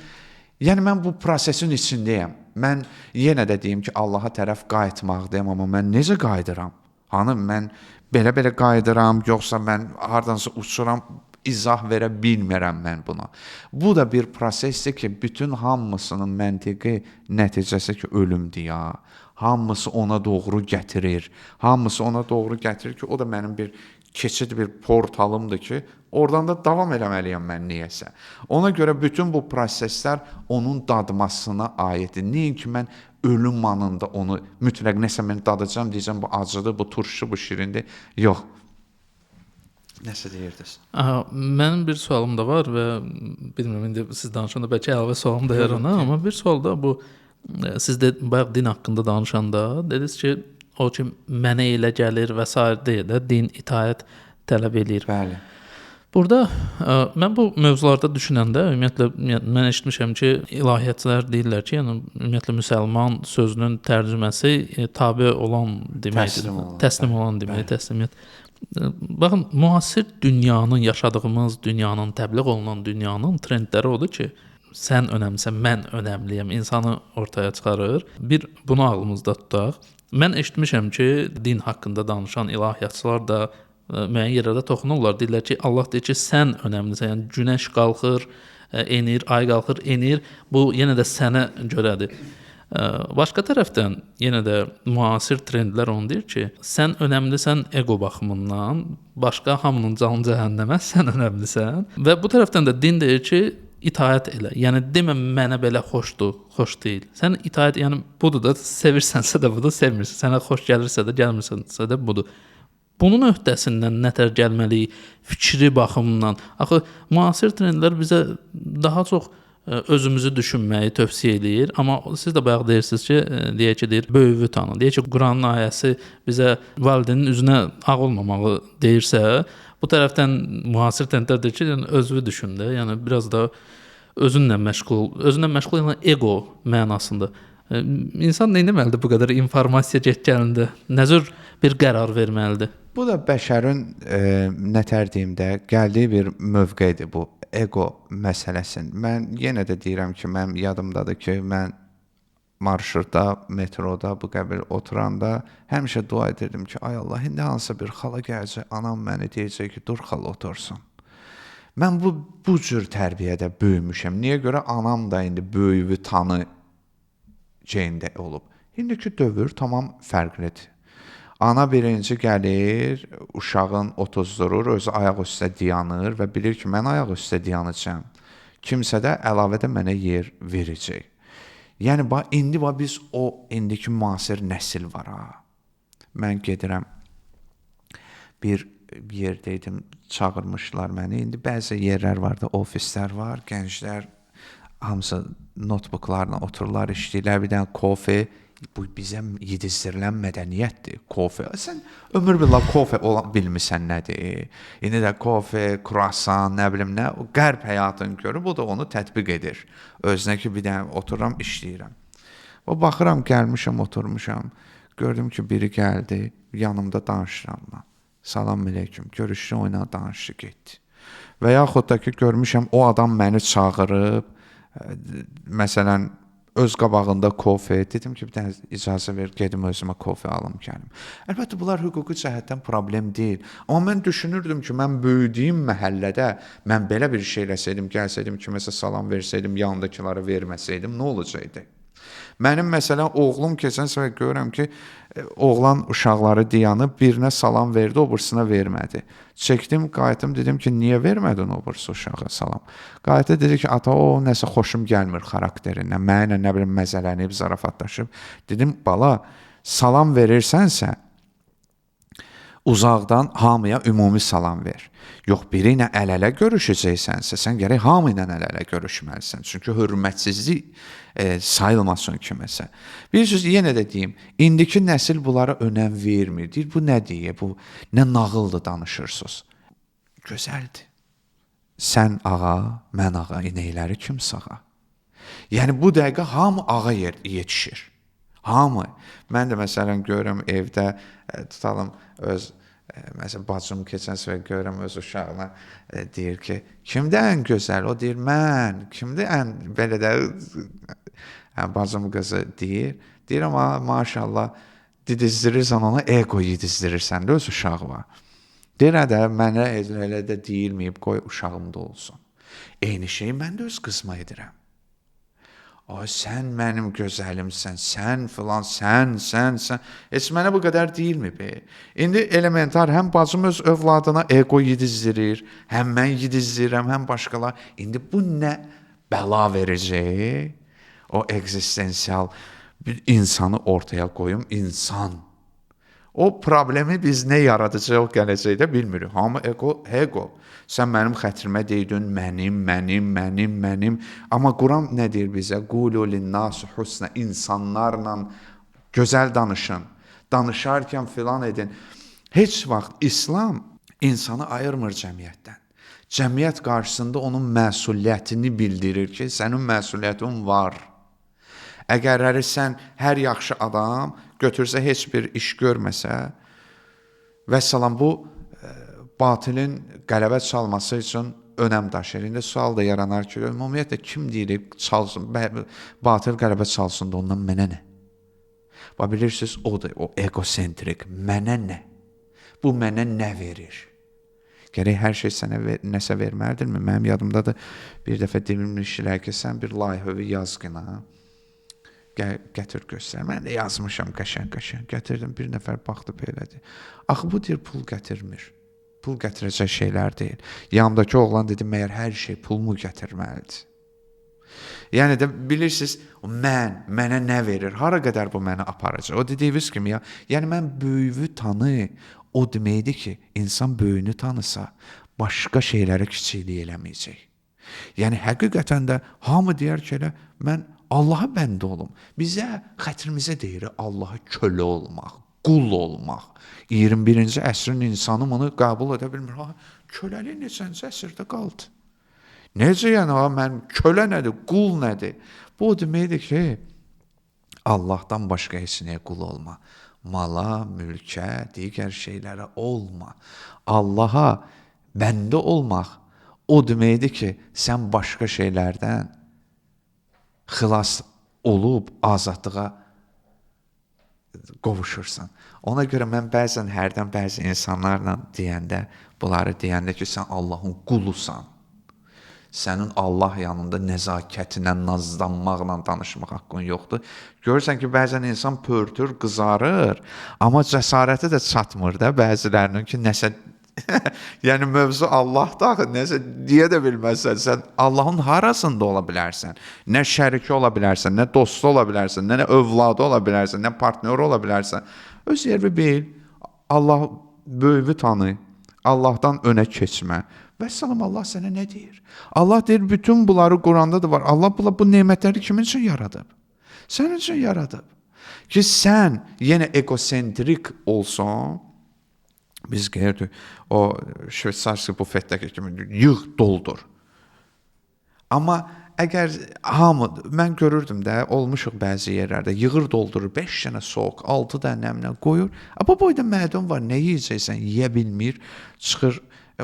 yəni mən bu prosesin içindəyəm. Mən yenə də deyim ki, Allaha tərəf qayıtmaqdayam, amma mən necə qayıdıram? Hanı mən belə-belə qayıdıram, yoxsa mən hardansa uçuram, izah verə bilmirəm mən buna. Bu da bir prosesdir ki, bütün hamısının məntiqi nəticəsi ki, ölümdür ya. Hamısı ona doğru gətirir. Hamısı ona doğru gətirir ki, o da mənim bir keçid, bir portalımdır ki, oradan da davam eləməliyəm mən niyəsə. Ona görə bütün bu proseslər onun dadmasına aiddir. Nəinki mən ölüm anında onu mütləq nəsə mən dadacağam, deyəcəm bu acıdır, bu turşu, bu şirindir. Yox. Nəsə deyirdiniz? Aha, mənim bir sualım da var və bilmirəm indi siz danışanda bəlkə əlavə sualım da yaranar, amma bir sual da bu, siz də bayaq din haqqında danışanda dediniz ki, o ki mənə elə gəlir və s. deyil də, din itaət tələb eləyir. Bəli. Burada mən bu mövzularda düşünəndə ümumiyyətlə mən eşitmişəm ki, ilahiyyatçılar deyirlər ki, yəni ümumiyyətlə müsəlman sözünün tərcüməsi tabe olan deməkdir. Təslim olan demək, təslimiyyət. Baxın, müasir dünyanın, yaşadığımız dünyanın, təbliğ olunan dünyanın trendləri odur ki, sən önəmlisən, mən önəmliyəm, insanı ortaya çıxarır. Bir bunu ağlımızda tutaq. Mən eşitmişəm ki, din haqqında danışan ilahiyyatçılar da müəyyən yerlərdə toxunurlar. Deyirlər ki, Allah deyir ki, sən önəmlisən. Yəni günəş qalxır, enir, ay qalxır, enir. Bu yenə də sənə görədir. Başqa tərəfdən yenə də müasir trendlər onu deyir ki, sən önəmlisən ego baxımından, başqa hamının canı cəhənnəmə, sən önəmlisən. Və bu tərəfdən də din deyir ki, itaət elə. Yəni demə mənə belə xoşdur, xoş deyil. Sən itaət, yəni budur da, sevirsənsə də budur, sevmirsən. Sənə xoş gəlirsə də, gəlmirsənsə də budur. Bunun öhdəsindən nətər gəlməliyik fikri baxımından? Axı müasir trendlər bizə daha çox özümüzü düşünməyi tövsiyə eləyir, amma siz də bayaq deyirsiniz ki, deyək ki, deyir, böyüyü tanı. Deyək ki, Quranın ayəsi bizə valideynin üzünə ağ olmamağı deyirsə, bu tərəfdən müasir trendlər deyir ki, yəni özünü düşün də, yəni biraz da özünlə məşğul, özünlə məşğul yəni ego mənasında. İnsan nə etməlidir bu qədər informasiya get-gəlində? Nə cür bir qərar verməlidir? Bu da bəşərin nətər deyim də, gəldiyi bir mövqedir bu ego məsələsin. Mən yenə də deyirəm ki, mənim yadımdadır ki, mən marşrutda, metroda bu qəbil oturanda həmişə dua edirdim ki, ay Allah, indi hansısa bir xala gələcək, anam məni deyəcək ki, dur xala otursun. Mən bu cür tərbiyədə böyümüşəm. Niyə görə anam da indi böyüyü tanı ceyində olub. İndiki dövr tamam fərqlidir. Ana birinci gəlir, uşağın otuzdurur, özü ayaq üstə dayanır və bilir ki, mən ayaq üstə dayanacağam. Kimsə də əlavə də mənə yer verəcək. Yəni, indi biz o indiki müasir nəsil var ha. Mən gedirəm, bir yerdəydim, çağırmışlar məni. İndi bəzi yerlər var da, ofislər var, gənclər hamısı notebooklarla otururlar, işləyirlər, bir dənə kofe. Bu bizə yedizdirilən mədəniyyətdir, kofe. Sən ömür billah kofe ola bilmirsən nədir. İndi də kofe, kruasan, nə bilim nə, o qərb həyatını görüb, o da onu tətbiq edir. Özünə ki, bir dənə otururam, işləyirəm. O baxıram, gəlmişəm, oturmuşam. Gördüm ki, biri gəldi, yanımda danışıram. Salam aleyküm, görüşdü, oyna danışdı, getdi. Və yaxud da ki, görmüşəm, o adam məni çağırıb, məsələn, Öz qabağında kofe. Dedim ki, bir dənə icazə ver, gedim özümə kofe alım gəlim. Əlbəttə bunlar hüquqi cəhətdən problem deyil. Amma mən düşünürdüm ki, mən böyüdüyüm məhəllədə mən belə bir şey eləsəydim, gəlsəydim kiməsə salam versəydim, yanındakılara verməsəydim nə olacaqdı? Mənim məsələn oğlum keçən səfər görürəm ki, oğlan uşaqları dayanıb birinə salam verdi, o birisinə vermədi. Çəkdim, qayıtdım, dedim ki, niyə vermədin o birisi uşağa salam? Qayıtdı dedi ki, ata o nəsə xoşum gəlmir xarakterindən. Mənlə nə bilim məzələnib, zarafatlaşıb. Dedim, bala, salam verirsənsə uzaqdan hamıya ümumi salam ver. Yox, biri ilə əl-ələ görüşəcəksənsə, sən gərək hamı ilə əl-ələ görüşməlisən. Çünki hörmətsizlik sayılmasın kiməsə. Bilirsiniz, yenə də deyim, indiki nəsil bunlara önəm vermir. Deyir, bu nə deyir, bu nə nağıldır danışırsınız. Gözəldir. Sən ağa, mən ağa, inəkləri kim sağa? Yəni bu dəqiqə hamı ağa yetişir. Hamı. Mən də məsələn görürəm evdə tutalım öz məsələn bacım keçən səfər görürəm öz uşağına deyir ki, kimdir ən gözəl? O deyir mən. Kimdir ən belə də bacım qızı deyir. Deyir amma maşallah didizdirirsən ona, ego yedizdirirsən də öz uşağı var. Deyir də mənə elə də deyilməyib, qoy uşağım da olsun. Eyni şeyi mən də öz qızıma edirəm. Ay, sən mənim gözəlimsən, sən filan, sən. Heç mənə bu qədər deyilmi be? İndi elementar həm bacım öz övladına ego yedizdirir, həm mən yedizdirirəm, həm başqalar. İndi bu nə bəla verəcək? O ekzistensial bir insanı ortaya qoyum, insan. O problemi biz nə yaradacaq gələcəkdə bilmirik. Hamı ego, ego. Sən mənim xətrimə deydin, mənim. Amma Quran nə deyir bizə? Qulu linnas husna, insanlarla gözəl danışın. Danışarkən filan edin. Heç vaxt İslam insanı ayırmır cəmiyyətdən. Cəmiyyət qarşısında onun məsuliyyətini bildirir ki, sənin məsuliyyətin var. Əgər sən hər yaxşı adam götürsə heç bir iş görməsə, vəssalam, bu batilin qələbə çalması üçün önəm daşıyır. İndi sual da yaranar ki, ümumiyyətlə kim deyir çalsın, batil qələbə çalsın da ondan mənə nə? Bax bilirsiniz, odur, o egosentrik, mənə nə? Bu mənə nə verir? Gərək hər şey sənə nəsə verməlidirmi? Mənim yadımdadır, bir dəfə demişdilər ki, sən bir layihəvi yazqına, gətir göstər. Mən də yazmışam qəşəng-qəşəng. Gətirdim, bir nəfər baxdı belədir. Axı bu deyir pul gətirmir. Pul gətirəcək şeylər deyil. Yanımdakı oğlan dedi, məyər hər şey pul mu gətirməlidir? Yəni də bilirsiniz, mənə nə verir? Hara qədər bu məni aparacaq? O dediyiniz kimi ya, yəni mən böyüyü tanı, o deməkdir ki, insan böyüyünü tanısa, başqa şeylərə kiçiklik eləməyəcək. Yəni həqiqətən də hamı deyər ki, elə mən Allaha bəndə olum. Bizə, xətrimizə deyir Allaha kölə olmaq, qul olmaq. 21-ci əsrin insanı bunu qəbul edə bilmir. Ha, köləlik neçənci əsrdə qaldı? Necə yəni, ha, mən kölə nədir, qul nədir? Bu o deməkdir ki, Allahdan başqa heç nəyə qul olma. Mala, mülkə, digər şeylərə olma. Allaha bəndə olmaq o deməkdir ki, sən başqa şeylərdən xilas olub azadlığa qovuşursan. Ona görə mən bəzən hərdən bəzi insanlarla deyəndə, bunları deyəndə ki, sən Allahın qulusan. Sənin Allah yanında nəzakətinə, nazlanmaqla danışmaq haqqın yoxdur. Görürsən ki, bəzən insan pörtür, qızarır, amma cəsarəti də çatmır da bəzilərinin ki, nəsə yəni mövzu Allahdır axı, nəsə deyə də bilməzsən. Sən Allahın harasında ola bilərsən? Nə şəriki ola bilərsən, nə dostu ola bilərsən, nə övladı ola bilərsən, nə partnyoru ola bilərsən. Öz yerini bil. Allah böyüyü tanı. Allahdan önə keçmə. Vəssalam, Allah sənə nə deyir? Allah deyir, bütün bunları Quranda da var. Allah bu nemətləri kimin üçün yaradıb? Sənin üçün yaradıb. Ki sən yenə egosentrik olsan, biz gəlirdik o Şveytsariya bufetdəki kimi yığ, doldur. Amma əgər hamı, mən görürdüm də, olmuşuq bəzi yerlərdə, yığır doldurur, 5 dənə sok, 6 dənə nəmlə qoyur. Bu boyda mədun var, nə yeyəcəksən, yeyə bilmir, çıxır,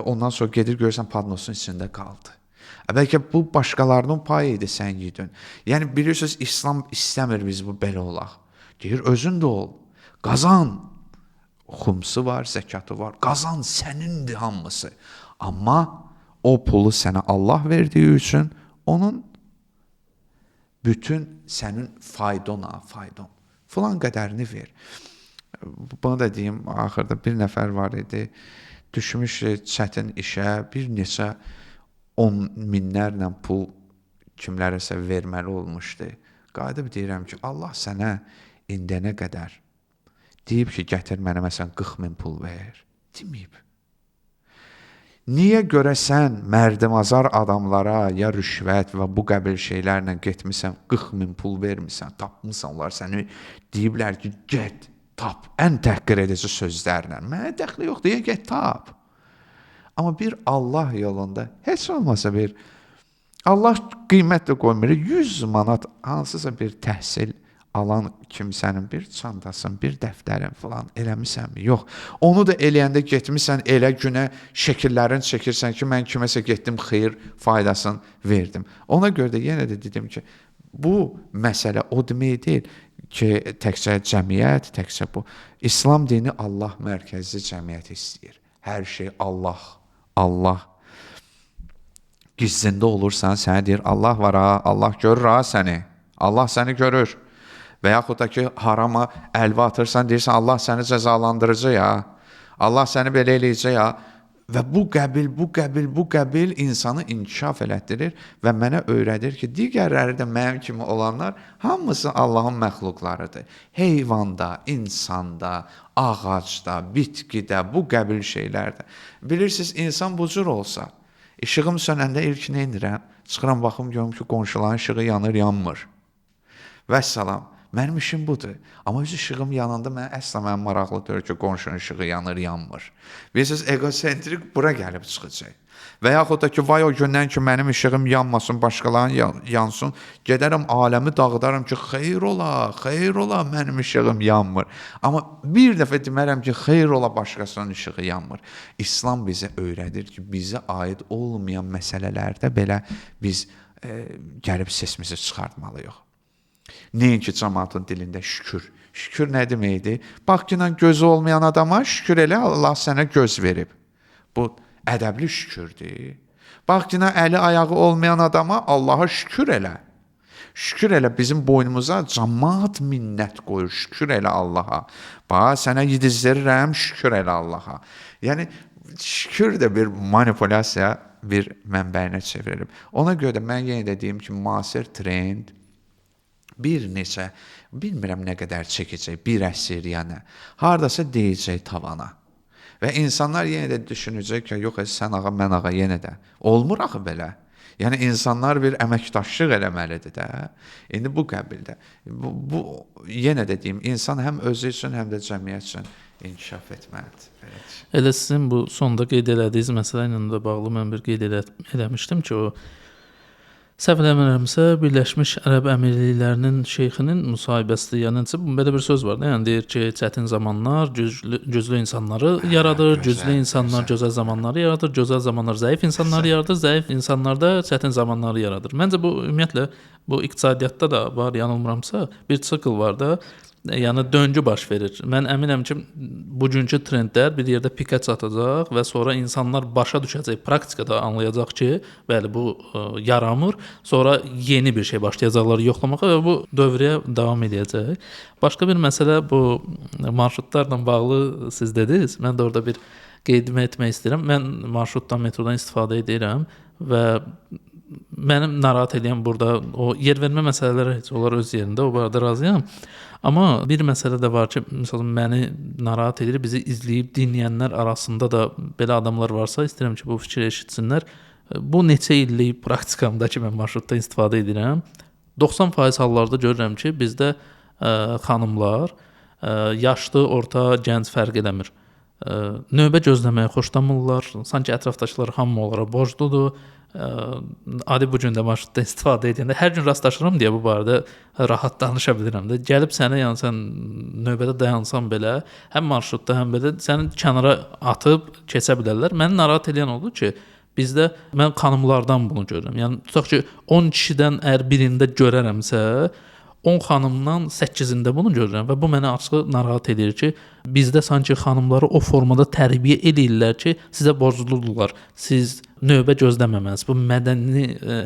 ondan sonra gedir, görürsən padnosun içində qaldı. Bəlkə bu başqalarının payı idi, sən yedin. Yəni bilirsiniz, İslam istəmir biz bu belə olaq. Deyir, özün də ol. Qazan. Xumsu var, zəkatı var. Qazan sənindir hamısı. Amma o pulu sənə Allah verdiyi üçün onun bütün sənin faydona, faydon. Filan qədərini ver. Bunu da deyim, axırda bir nəfər var idi, düşmüş çətin işə, bir neçə 10 minlərlə pul kimlərəsə verməli olmuşdu. Qayıdıb deyirəm ki, Allah sənə indiyənə qədər deyib ki, gətir mənə məsələn 40 min pul ver. Deməyib. Niyə görə sən mərdimazar adamlara ya rüşvət və bu qəbil şeylərlə getmisən, 40 min pul vermisən, tapmısan, onlar səni deyiblər ki, get, tap, ən təhqir edici sözlərlə. Mənə dəxli yoxdur, ya get, tap. Amma bir Allah yolunda heç olmasa bir Allah qiymət də qoymur. 100 manat hansısa bir təhsil alan kimsənin bir çantasın, bir dəftərin filan eləmisənmi? Yox. Onu da eləyəndə getmisən elə günə şəkillərini çəkirsən ki, mən kiməsə getdim, xeyir faydasını verdim. Ona görə də yenə də dedim ki, bu məsələ o demək deyil ki, təkcə cəmiyyət, təkcə bu. İslam dini Allah mərkəzli cəmiyyət istəyir. Hər şey Allah, Allah. Gizlində olursan, sənə deyir, Allah var ha, Allah görür ha səni. Allah səni görür. Və yaxud da ki, harama əlvə atırsan, deyirsən, Allah səni cəzalandıracaq ya, Allah səni belə eləyəcək ya. Və bu qəbil, bu qəbil, bu qəbil insanı inkişaf elətdirir və mənə öyrədir ki, digərləri də mənim kimi olanlar hamısı Allahın məxluqlarıdır. Heyvanda, insanda, ağacda, bitkidə, bu qəbil şeylərdə. Bilirsiniz, insan bu cür olsa, işığım sönəndə ilk nə edirəm? Çıxıram, baxım, görüm ki, qonşuların işığı yanır, yanmır. Vəssalam. Mənim işim budur. Amma öz işığım yananda mənə əsla mənə maraqlı deyil ki, qonşunun işığı yanır, yanmır. Bilirsiniz, egosentrik bura gəlib çıxacaq. Və yaxud da ki, vay o gündən ki, mənim işığım yanmasın, başqalarının yansın, gedərəm aləmi dağıdaram ki, xeyr ola, xeyr ola, mənim işığım yanmır. Amma bir dəfə demərəm ki, xeyr ola, başqasının işığı yanmır. İslam bizə öyrədir ki, bizə aid olmayan məsələlərdə belə biz gəlib sesimizi çıxartmalıyıq. Nəinki cəmaatın dilində şükür. Şükür nə deməkdir? Bax ki, gözü olmayan adama şükür elə, Allah sənə göz verib. Bu ədəbli şükürdür. Bax ki, əli ayağı olmayan adama Allaha şükür elə. Şükür elə, bizim boynumuza cəmaat minnət qoyur. Şükür elə Allaha. Bax, sənə yedizdirirəm, şükür elə Allaha. Yəni, şükür də bir manipulyasiya bir mənbəyinə çevrilib. Ona görə də mən yenə də deyim ki, müasir trend bir neçə, bilmirəm nə qədər çəkəcək, bir əsr ya nə, haradasa deyəcək tavana. Və insanlar yenə də düşünəcək ki, yox, sən ağa, mən ağa yenə də. Olmur axı belə. Yəni, insanlar bir əməkdaşlıq eləməlidir də. İndi bu qəbildə. Bu yenə də deyim, insan həm özü üçün, həm də cəmiyyət üçün inkişaf etməlidir. Evet. Elə sizin bu sonda qeyd elədiyiniz məsələ ilə də bağlı mən bir qeyd eləmişdim ki, o səhv eləmirəmsə, Birləşmiş Ərəb Əmirliklərinin şeyxinin müsahibəsidir. Yəni belə bir söz var da, yəni deyir ki, çətin zamanlar güclü insanları yaradır, güclü insanlar gözəl zamanları yaradır, gözəl zamanlar zəif insanları yaradır, zəif insanlar da çətin zamanları yaradır. Məncə bu ümumiyyətlə bu iqtisadiyyatda da var, yanılmıramsa, bir sikl var da. Yəni döngü baş verir. Mən əminəm ki, bugünkü trendlər bir yerdə pikə çatacaq və sonra insanlar başa düşəcək, praktikada anlayacaq ki, bəli bu yaramır. Sonra yeni bir şey başlayacaqlar yoxlamağa və bu dövrəyə davam edəcək. Başqa bir məsələ bu marşrutlarla bağlı siz dediniz. Mən də orada bir qeydimi etmək istəyirəm. Mən marşrutdan, metrodan istifadə edirəm və mənim narahat edən burada o yer vermə məsələləri heç onlar öz yerində, o barədə razıyam. Amma bir məsələ də var ki, məsələn məni narahat edir, bizi izləyib dinləyənlər arasında da belə adamlar varsa, istəyirəm ki, bu fikri eşitsinlər. Bu neçə illik praktikamda ki, mən marşrutdan istifadə edirəm. 90% hallarda görürəm ki, bizdə xanımlar yaşlı, orta, gənc fərq eləmir. Növbə gözləməyə xoşlamırlar. Sanki ətrafdakılar hamı onlara borcludur. Adi bu gün də marşrutdan istifadə edəndə hər gün rastlaşıram deyə bu barədə rahat danışa bilirəm də. Gəlib sənə, yəni sən növbədə dayansan belə, həm marşrutda, həm belə səni kənara atıb keçə bilərlər. Məni narahat eləyən oldu ki, Bizdə mən xanımlardan bunu görürəm. Yəni tutaq ki, 10 kişidən əgər birində görərəmsə, 10 xanımdan 8-ində bunu görürəm və bu məni açığı narahat edir ki, bizdə sanki xanımları o formada tərbiyə eləyirlər ki, sizə borcludurlar. Siz növbə gözləməməlisiniz. Bu mədəni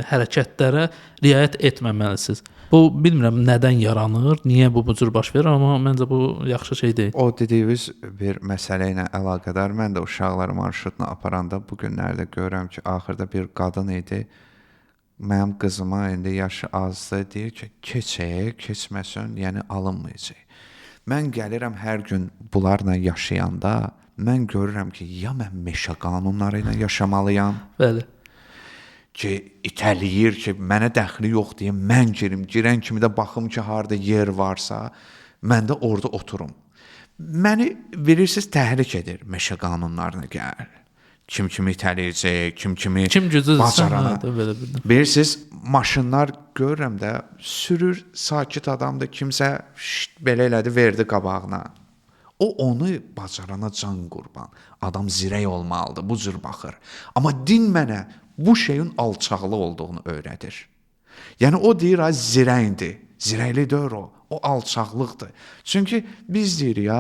hərəkətlərə riayət etməməlisiniz. Bu bilmirəm nədən yaranır, niyə bu cür baş verir, amma məncə bu yaxşı şey deyil. O dediyiniz bir məsələ ilə əlaqədar mən də uşaqları marşrutla aparanda bu günlərdə görürəm ki, axırda bir qadın idi. Mənim qızıma indi yaşı azdır, deyir ki, keçək, keçməsin, yəni alınmayacaq. Mən gəlirəm hər gün bunlarla yaşayanda, mən görürəm ki, ya mən meşə qanunları ilə yaşamalıyam. Bəli. Ki itələyir ki, mənə dəxli yox deyə mən girim, girən kimi də baxım ki, harda yer varsa, mən də orada oturum. Məni bilirsiniz təhrik edir meşə qanunlarına gəl. Kim kimi itələyəcək, kim kimi kim güclüdürsə, bacarana. Belə bir. Bilirsiniz, maşınlar görürəm də sürür, sakit adamdır, kimsə şşt, belə elədi, verdi qabağına. O onu bacarana can qurban. Adam zirək olmalıdır, bu cür baxır. Amma din mənə bu şeyin alçaqlı olduğunu öyrədir. Yəni o deyir, ay zirəkdir. Zirəkli deyil o. O alçaqlıqdır. Çünki biz deyirik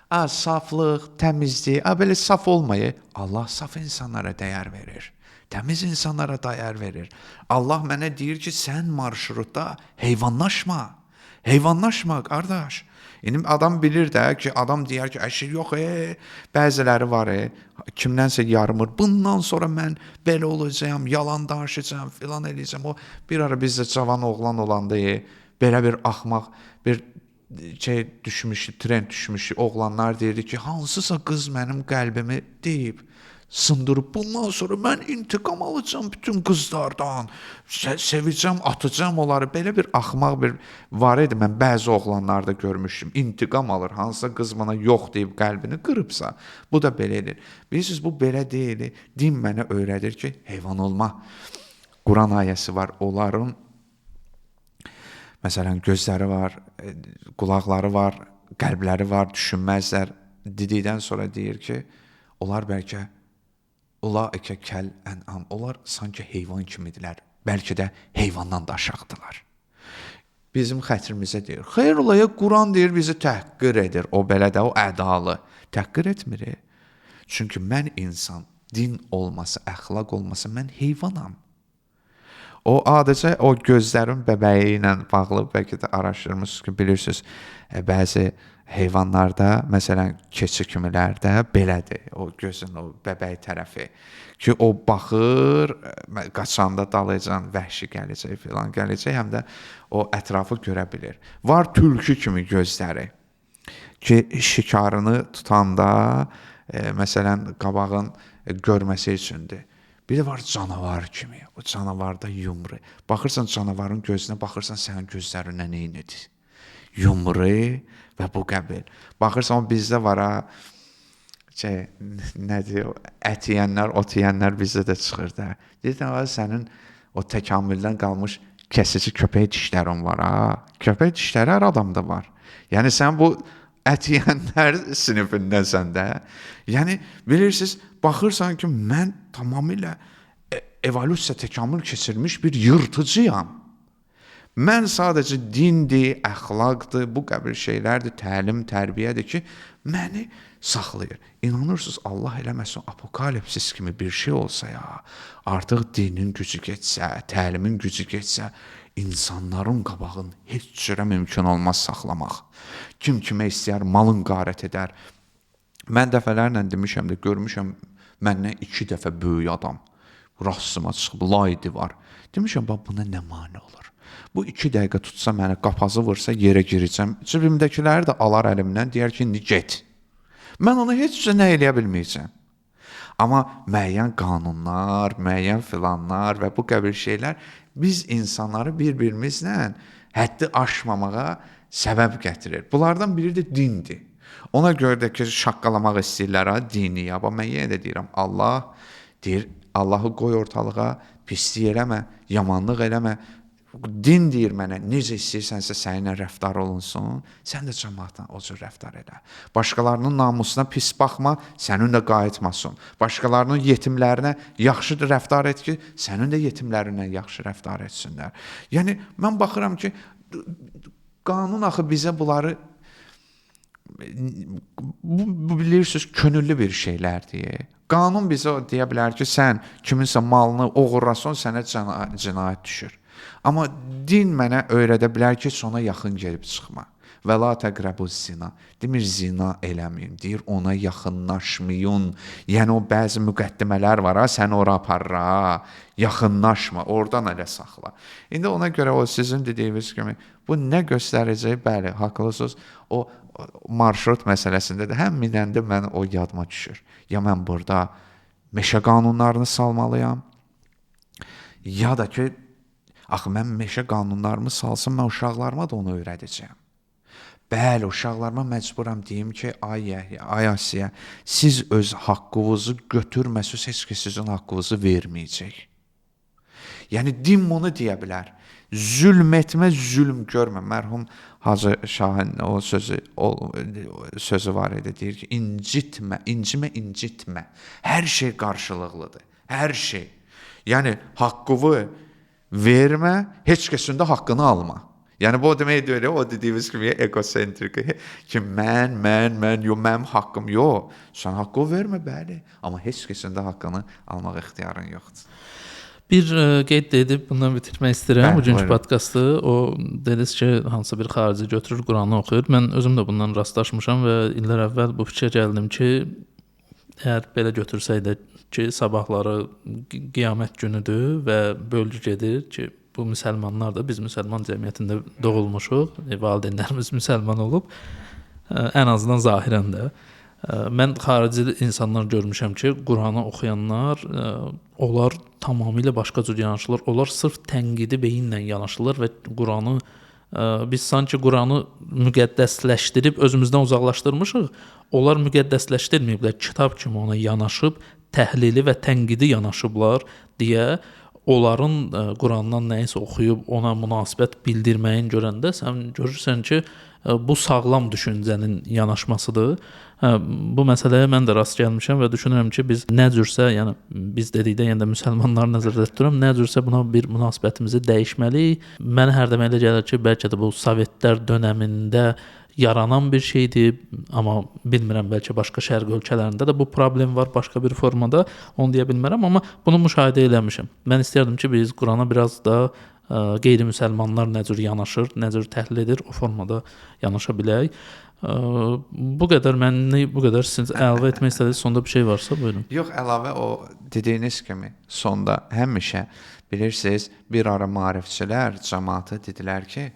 ha, saflıq, təmizlik, belə saf olmayı. Allah saf insanlara dəyər verir. Təmiz insanlara dəyər verir. Allah mənə deyir ki, sən marşrutda heyvanlaşma. Heyvanlaşma, qardaş. İndi adam bilir də ki, adam deyər ki, əşi yox, bəziləri var, kimdənsə yarımır. Bundan sonra mən belə olacağam, yalan danışacağam, filan eləyəcəm. O bir ara bizdə cavan oğlan olanda, belə bir axmaq bir şey düşmüş, trend düşmüş. Oğlanlar deyirdi ki, hansısa qız mənim qəlbimi deyib, sındırıb. Bundan sonra mən intiqam alacağam bütün qızlardan. Sevəcəm, atacağam onları. Belə bir axmaq bir var idi. Mən bəzi oğlanlarda görmüşdüm. İntiqam alır. Hansısa qız bana yox deyib qəlbini qırıbsa, bu da belə edir. Bilirsiniz, bu belə deyil. Din mənə öyrədir ki, heyvan olma. Quran ayəsi var. Onların məsələn gözləri var, qulaqları var, qəlbləri var, düşünməzlər. Dedikdən sonra deyir ki, onlar bəlkə ulaikə kəl ənam. Onlar sanki heyvan kimidirlər. Bəlkə də heyvandan da aşağıdırlar. Bizim xətrimizə deyir. Xeyr olaya Quran deyir bizi təhqir edir. O belə də o ədalı. Təhqir etmir. Çünki mən insan, din olmasa, əxlaq olmasa mən heyvanam. O adəcə o gözlərin bəbəyi ilə bağlı bəlkə də araşdırmısınız ki, bilirsiniz, bəzi heyvanlarda, məsələn, keçi kimilərdə belədir. O gözün o bəbəy tərəfi ki, o baxır, qaçanda dalıcan vəhşi gələcək filan gələcək, həm də o ətrafı görə bilir. Var tülkü kimi gözləri ki, şikarını tutanda, məsələn, qabağın görməsi üçündür. Bir də var canavar kimi. O canavarda yumru. Baxırsan canavarın gözünə, baxırsan sənin gözlərinə neynidir? Yumru və bu qəbil. Baxırsan o bizdə var ha, şey, nədir, ət yeyənlər, ot yeyənlər bizdə də çıxır da. Deyirsən, sənin o təkamüldən qalmış kəsici köpək dişlərin var ha. Köpək dişləri hər adamda var. Yəni sən bu ət yeyənlər sinifindəsən də. Yəni bilirsiniz, baxırsan ki, mən tamamilə evolyusiya təkamül keçirmiş bir yırtıcıyam. Mən sadəcə dindir, əxlaqdır, bu qəbil şeylərdir, təlim, tərbiyədir ki, məni saxlayır. İnanırsınız, Allah eləməsin, apokalipsis kimi bir şey olsa ya, artıq dinin gücü getsə, təlimin gücü getsə, insanların qabağını heç cürə mümkün olmaz saxlamaq. Kim kimə istəyər, malın qarət edər. Mən dəfələrlə demişəm də, görmüşəm məndən 2 dəfə böyük adam rastıma çıxıb, laydi var. Demişəm, bax, buna nə mane olur? Bu 2 dəqiqə tutsa məni, qapazı vursa yerə girəcəm. Cibimdəkiləri də alar əlimdən, deyər ki, indi get. Mən onu heç cür nə eləyə bilməyəcəm. Amma müəyyən qanunlar, müəyyən filanlar və bu qəbil şeylər biz insanları bir-birimizlə həddi aşmamağa səbəb gətirir. Bunlardan biri də dindir. Ona görə də ki, şaqqalamaq istəyirlər ha, dini. Amma mən yenə də deyirəm, Allah deyir, Allahı qoy ortalığa, pislik eləmə, yamanlıq eləmə. Din deyir mənə, necə istəyirsənsə səninlə rəftar olunsun, sən də cəmaatla o cür rəftar elə. Başqalarının namusuna pis baxma, sənin də qayıtmasın. Başqalarının yetimlərinə yaxşı rəftar et ki, sənin də yetimlərinlə yaxşı rəftar etsinlər. Yəni mən baxıram ki, qanun axı bizə bunları bu bilirsiniz könüllü bir şeylərdir. Qanun bizə deyə bilər ki, sən kiminsə malını oğurlasan, sənə cinayət düşür. Amma din mənə öyrədə bilər ki, sona yaxın gəlib çıxma. Və la təqrəbuz zina. Demir zina eləməyin, deyir ona yaxınlaşmayın. Yəni o bəzi müqəddimələr var ha, səni ora aparır ha. Yaxınlaşma, oradan elə saxla. İndi ona görə o sizin dediyiniz kimi bu nə göstərəcək? Bəli, haqlısınız. O marşrut məsələsində də həm minəndə mən o yadıma düşür. Ya mən burada meşə qanunlarını salmalıyam, ya da ki axı mən meşə qanunlarımı salsam, mən uşaqlarıma da onu öyrədəcəyəm. Bəli, uşaqlarıma məcburam deyim ki, ay Yəhya, ay Asiya, siz öz haqqınızı götürməsiniz, heç kəs sizin haqqınızı verməyəcək. Yəni din bunu deyə bilər. Zülm etmə, zülm görmə. Mərhum Hacı Şahin o sözü var idi, deyir ki, incitmə, incimə, incitmə. Hər şey qarşılıqlıdır. Hər şey. Yəni haqqını vermə, heç kəsin də haqqını alma. Yəni bu o demək deyil, o dediyimiz kimi egosentrik ki, mən, yox, mənim haqqım yox. Sən haqqı vermə, bəli, amma heç kəsin də haqqını almaq ixtiyarın yoxdur. Bir qeyd edib bundan bitirmək istəyirəm bugünkü podkastı. O dediniz ki, hansısa bir xarici götürür, Quranı oxuyur. Mən özüm də bundan rastlaşmışam və illər əvvəl bu fikrə gəldim ki, əgər belə götürsək də ki, sabahları qiyamət günüdür və bölgü gedir ki, bu müsəlmanlar da, biz müsəlman cəmiyyətində doğulmuşuq, valideynlərimiz müsəlman olub, ən azından zahirən də. Mən xarici insanlar görmüşəm ki, Quranı oxuyanlar, onlar tamamilə başqa cür yanaşırlar. Onlar sırf tənqidi beyinlə yanaşırlar və Quranı, biz sanki Quranı müqəddəsləşdirib özümüzdən uzaqlaşdırmışıq. Onlar müqəddəsləşdirməyiblər, kitab kimi ona yanaşıb, təhlili və tənqidi yanaşıblar deyə onların Qurandan nəyisə oxuyub ona münasibət bildirməyin görəndə sən görürsən ki, bu sağlam düşüncənin yanaşmasıdır. Bu məsələyə mən də rast gəlmişəm və düşünürəm ki, biz nə cürsə, yəni biz dedikdə yəni də müsəlmanları nəzərdə tuturam, nə cürsə buna bir münasibətimizi dəyişməliyik. Mənə hər dəfə elə gəlir ki, bəlkə də bu Sovetlər dönəmində yaranan bir şeydir, amma bilmirəm, bəlkə başqa şərq ölkələrində də bu problem var başqa bir formada, onu deyə bilmərəm, amma bunu müşahidə eləmişəm. Mən istəyərdim ki, biz Qurana biraz da qeyri-müsəlmanlar nə cür yanaşır, nə cür təhlil edir, o formada yanaşa bilək. Bu qədər məni, bu qədər siz əlavə etmək istədiniz, sonda bir şey varsa buyurun. Yox, əlavə o dediyiniz kimi sonda həmişə bilirsiniz, bir ara maarifçilər cəmaatı dedilər ki,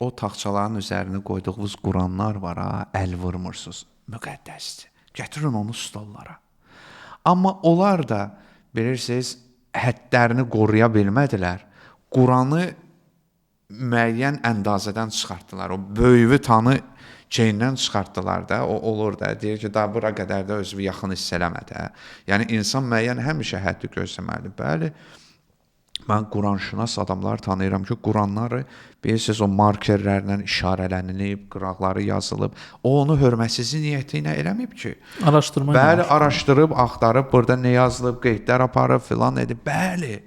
o taxçaların üzərinə qoyduğunuz Quranlar var ha, əl vurmursunuz, müqəddəsdir. Gətirin onu stollara. Amma onlar da bilirsiniz, hədlərini qoruya bilmədilər. Quranı müəyyən əndazədən çıxartdılar. O böyüyü tanı çeyindən çıxartdılar da, o olur da, deyir ki, daha bura qədər də özünü yaxın hiss eləmə də. Yəni insan müəyyən həmişə həddi gözləməlidir. Bəli, mən Quranşünas adamlar tanıyıram ki, Quranları bilirsiniz, o markerlərlə işarələnilib, qıraqları yazılıb. O onu hörmətsizlik niyyəti ilə eləməyib ki. Araşdırma. Bəli, araşdırıb, axtarıb, burada nə yazılıb, qeydlər aparıb filan edib. Bəli.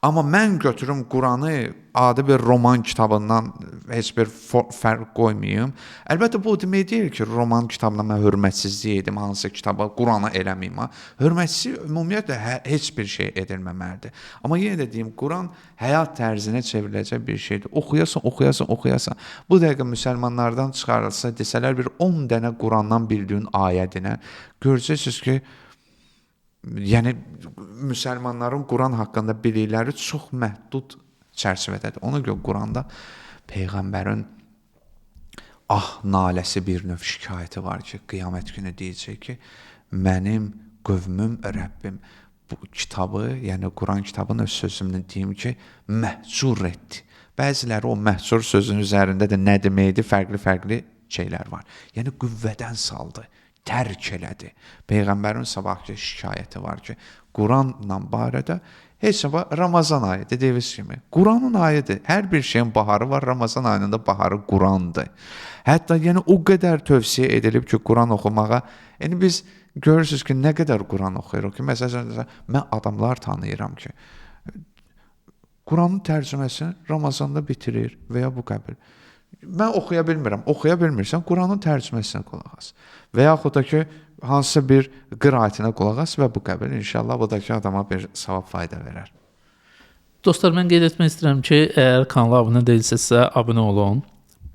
Amma mən götürüm Quranı adi bir roman kitabından heç bir fərq qoymayım. Əlbəttə bu demək deyil ki, roman kitabına mən hörmətsizlik edim, hansı kitaba, Qurana eləməyim. Ha. Hörmətsizlik ümumiyyətlə heç bir şey edilməməlidir. Amma yenə də deyim, Quran həyat tərzinə çevriləcək bir şeydir. Oxuyasan, oxuyasan, oxuyasan. Bu dəqiqə müsəlmanlardan çıxarılsa, desələr bir 10 dənə Qurandan bildiyin ayədinə, görəcəksiniz ki, yəni müsəlmanların Quran haqqında bilikləri çox məhdud çərçivədədir. Ona görə Quranda peyğəmbərin ah naləsi bir növ şikayəti var ki, qiyamət günü deyəcək ki, mənim qövmüm, Rəbbim bu kitabı, yəni Quran kitabını öz sözümlə deyim ki, məhcur etdi. Bəziləri o məhcur sözünün üzərində də nə deməkdir, fərqli-fərqli şeylər var. Yəni qüvvədən saldı, tərk elədi. Peyğəmbərin sabahki şikayəti var ki, Quranla barədə Heç nə, Ramazan ayı dediyiniz kimi. Quranın ayıdır. Hər bir şeyin baharı var. Ramazan ayının da baharı Qurandır. Hətta yəni o qədər tövsiyə edilib ki, Quran oxumağa. Yəni biz görürsüz ki, nə qədər Quran oxuyuruq ki, məsələn, mən adamlar tanıyıram ki, Quranın tərcüməsini Ramazanda bitirir və ya bu qəbil. Mən oxuya bilmirəm. Oxuya bilmirsən, Quranın tərcüməsinə qulaq as. Və yaxud da ki, hansısa bir qiraətinə qulaq as və bu qəbil. İnşallah bu da ki, adama bir savab fayda verər. Dostlar, mən qeyd etmək istəyirəm ki, əgər kanala abunə deyilsinizsə, abunə olun.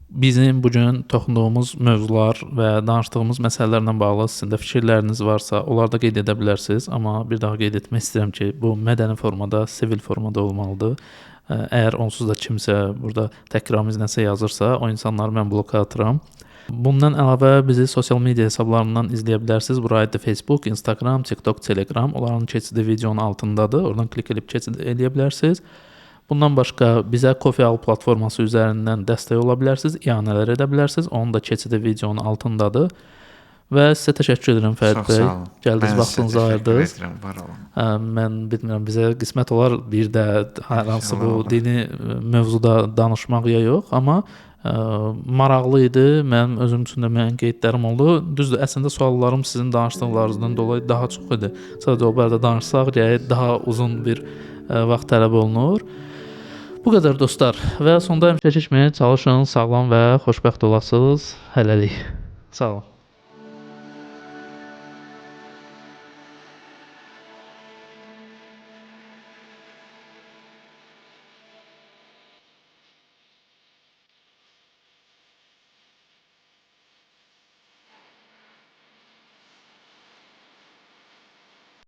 Bizim bu gün toxunduğumuz mövzular və danışdığımız məsələlərlə bağlı sizin də fikirləriniz varsa, onları da qeyd edə bilərsiniz. Amma bir daha qeyd etmək istəyirəm ki, bu mədəni formada, sivil formada olmalıdır. Əgər onsuz da kimsə burada təhqiramiz nəsə yazırsa, o insanları mən bloka atıram. Bundan əlavə bizi sosial media hesablarından izləyə bilərsiniz. Bura aiddir Facebook, Instagram, TikTok, Telegram. Onların keçidi videonun altındadır. Oradan klik edib keçid eləyə bilərsiniz. Bundan başqa bizə Coffee Al platforması üzərindən dəstək ola bilərsiniz, ianələr edə bilərsiniz. Onun da keçidi videonun altındadır. Və sizə təşəkkür edirəm Fərid bəy. Gəldiniz, vaxtınızı ayırdınız. Edirəm, var olun. Mən bilmirəm, bizə qismət olar bir də hər hansı bu dini mövzuda danışmaq ya yox, amma maraqlı idi. Mənim özüm üçün də müəyyən qeydlərim oldu. Düzdür, əslində suallarım sizin danışdıqlarınızdan dolayı daha çox idi. Sadəcə o barədə danışsaq, gərək daha uzun bir vaxt tələb olunur. Bu qədər dostlar və sonda həmişəki kimi çalışın, sağlam və xoşbəxt olasınız. Hələlik. Sağ olun.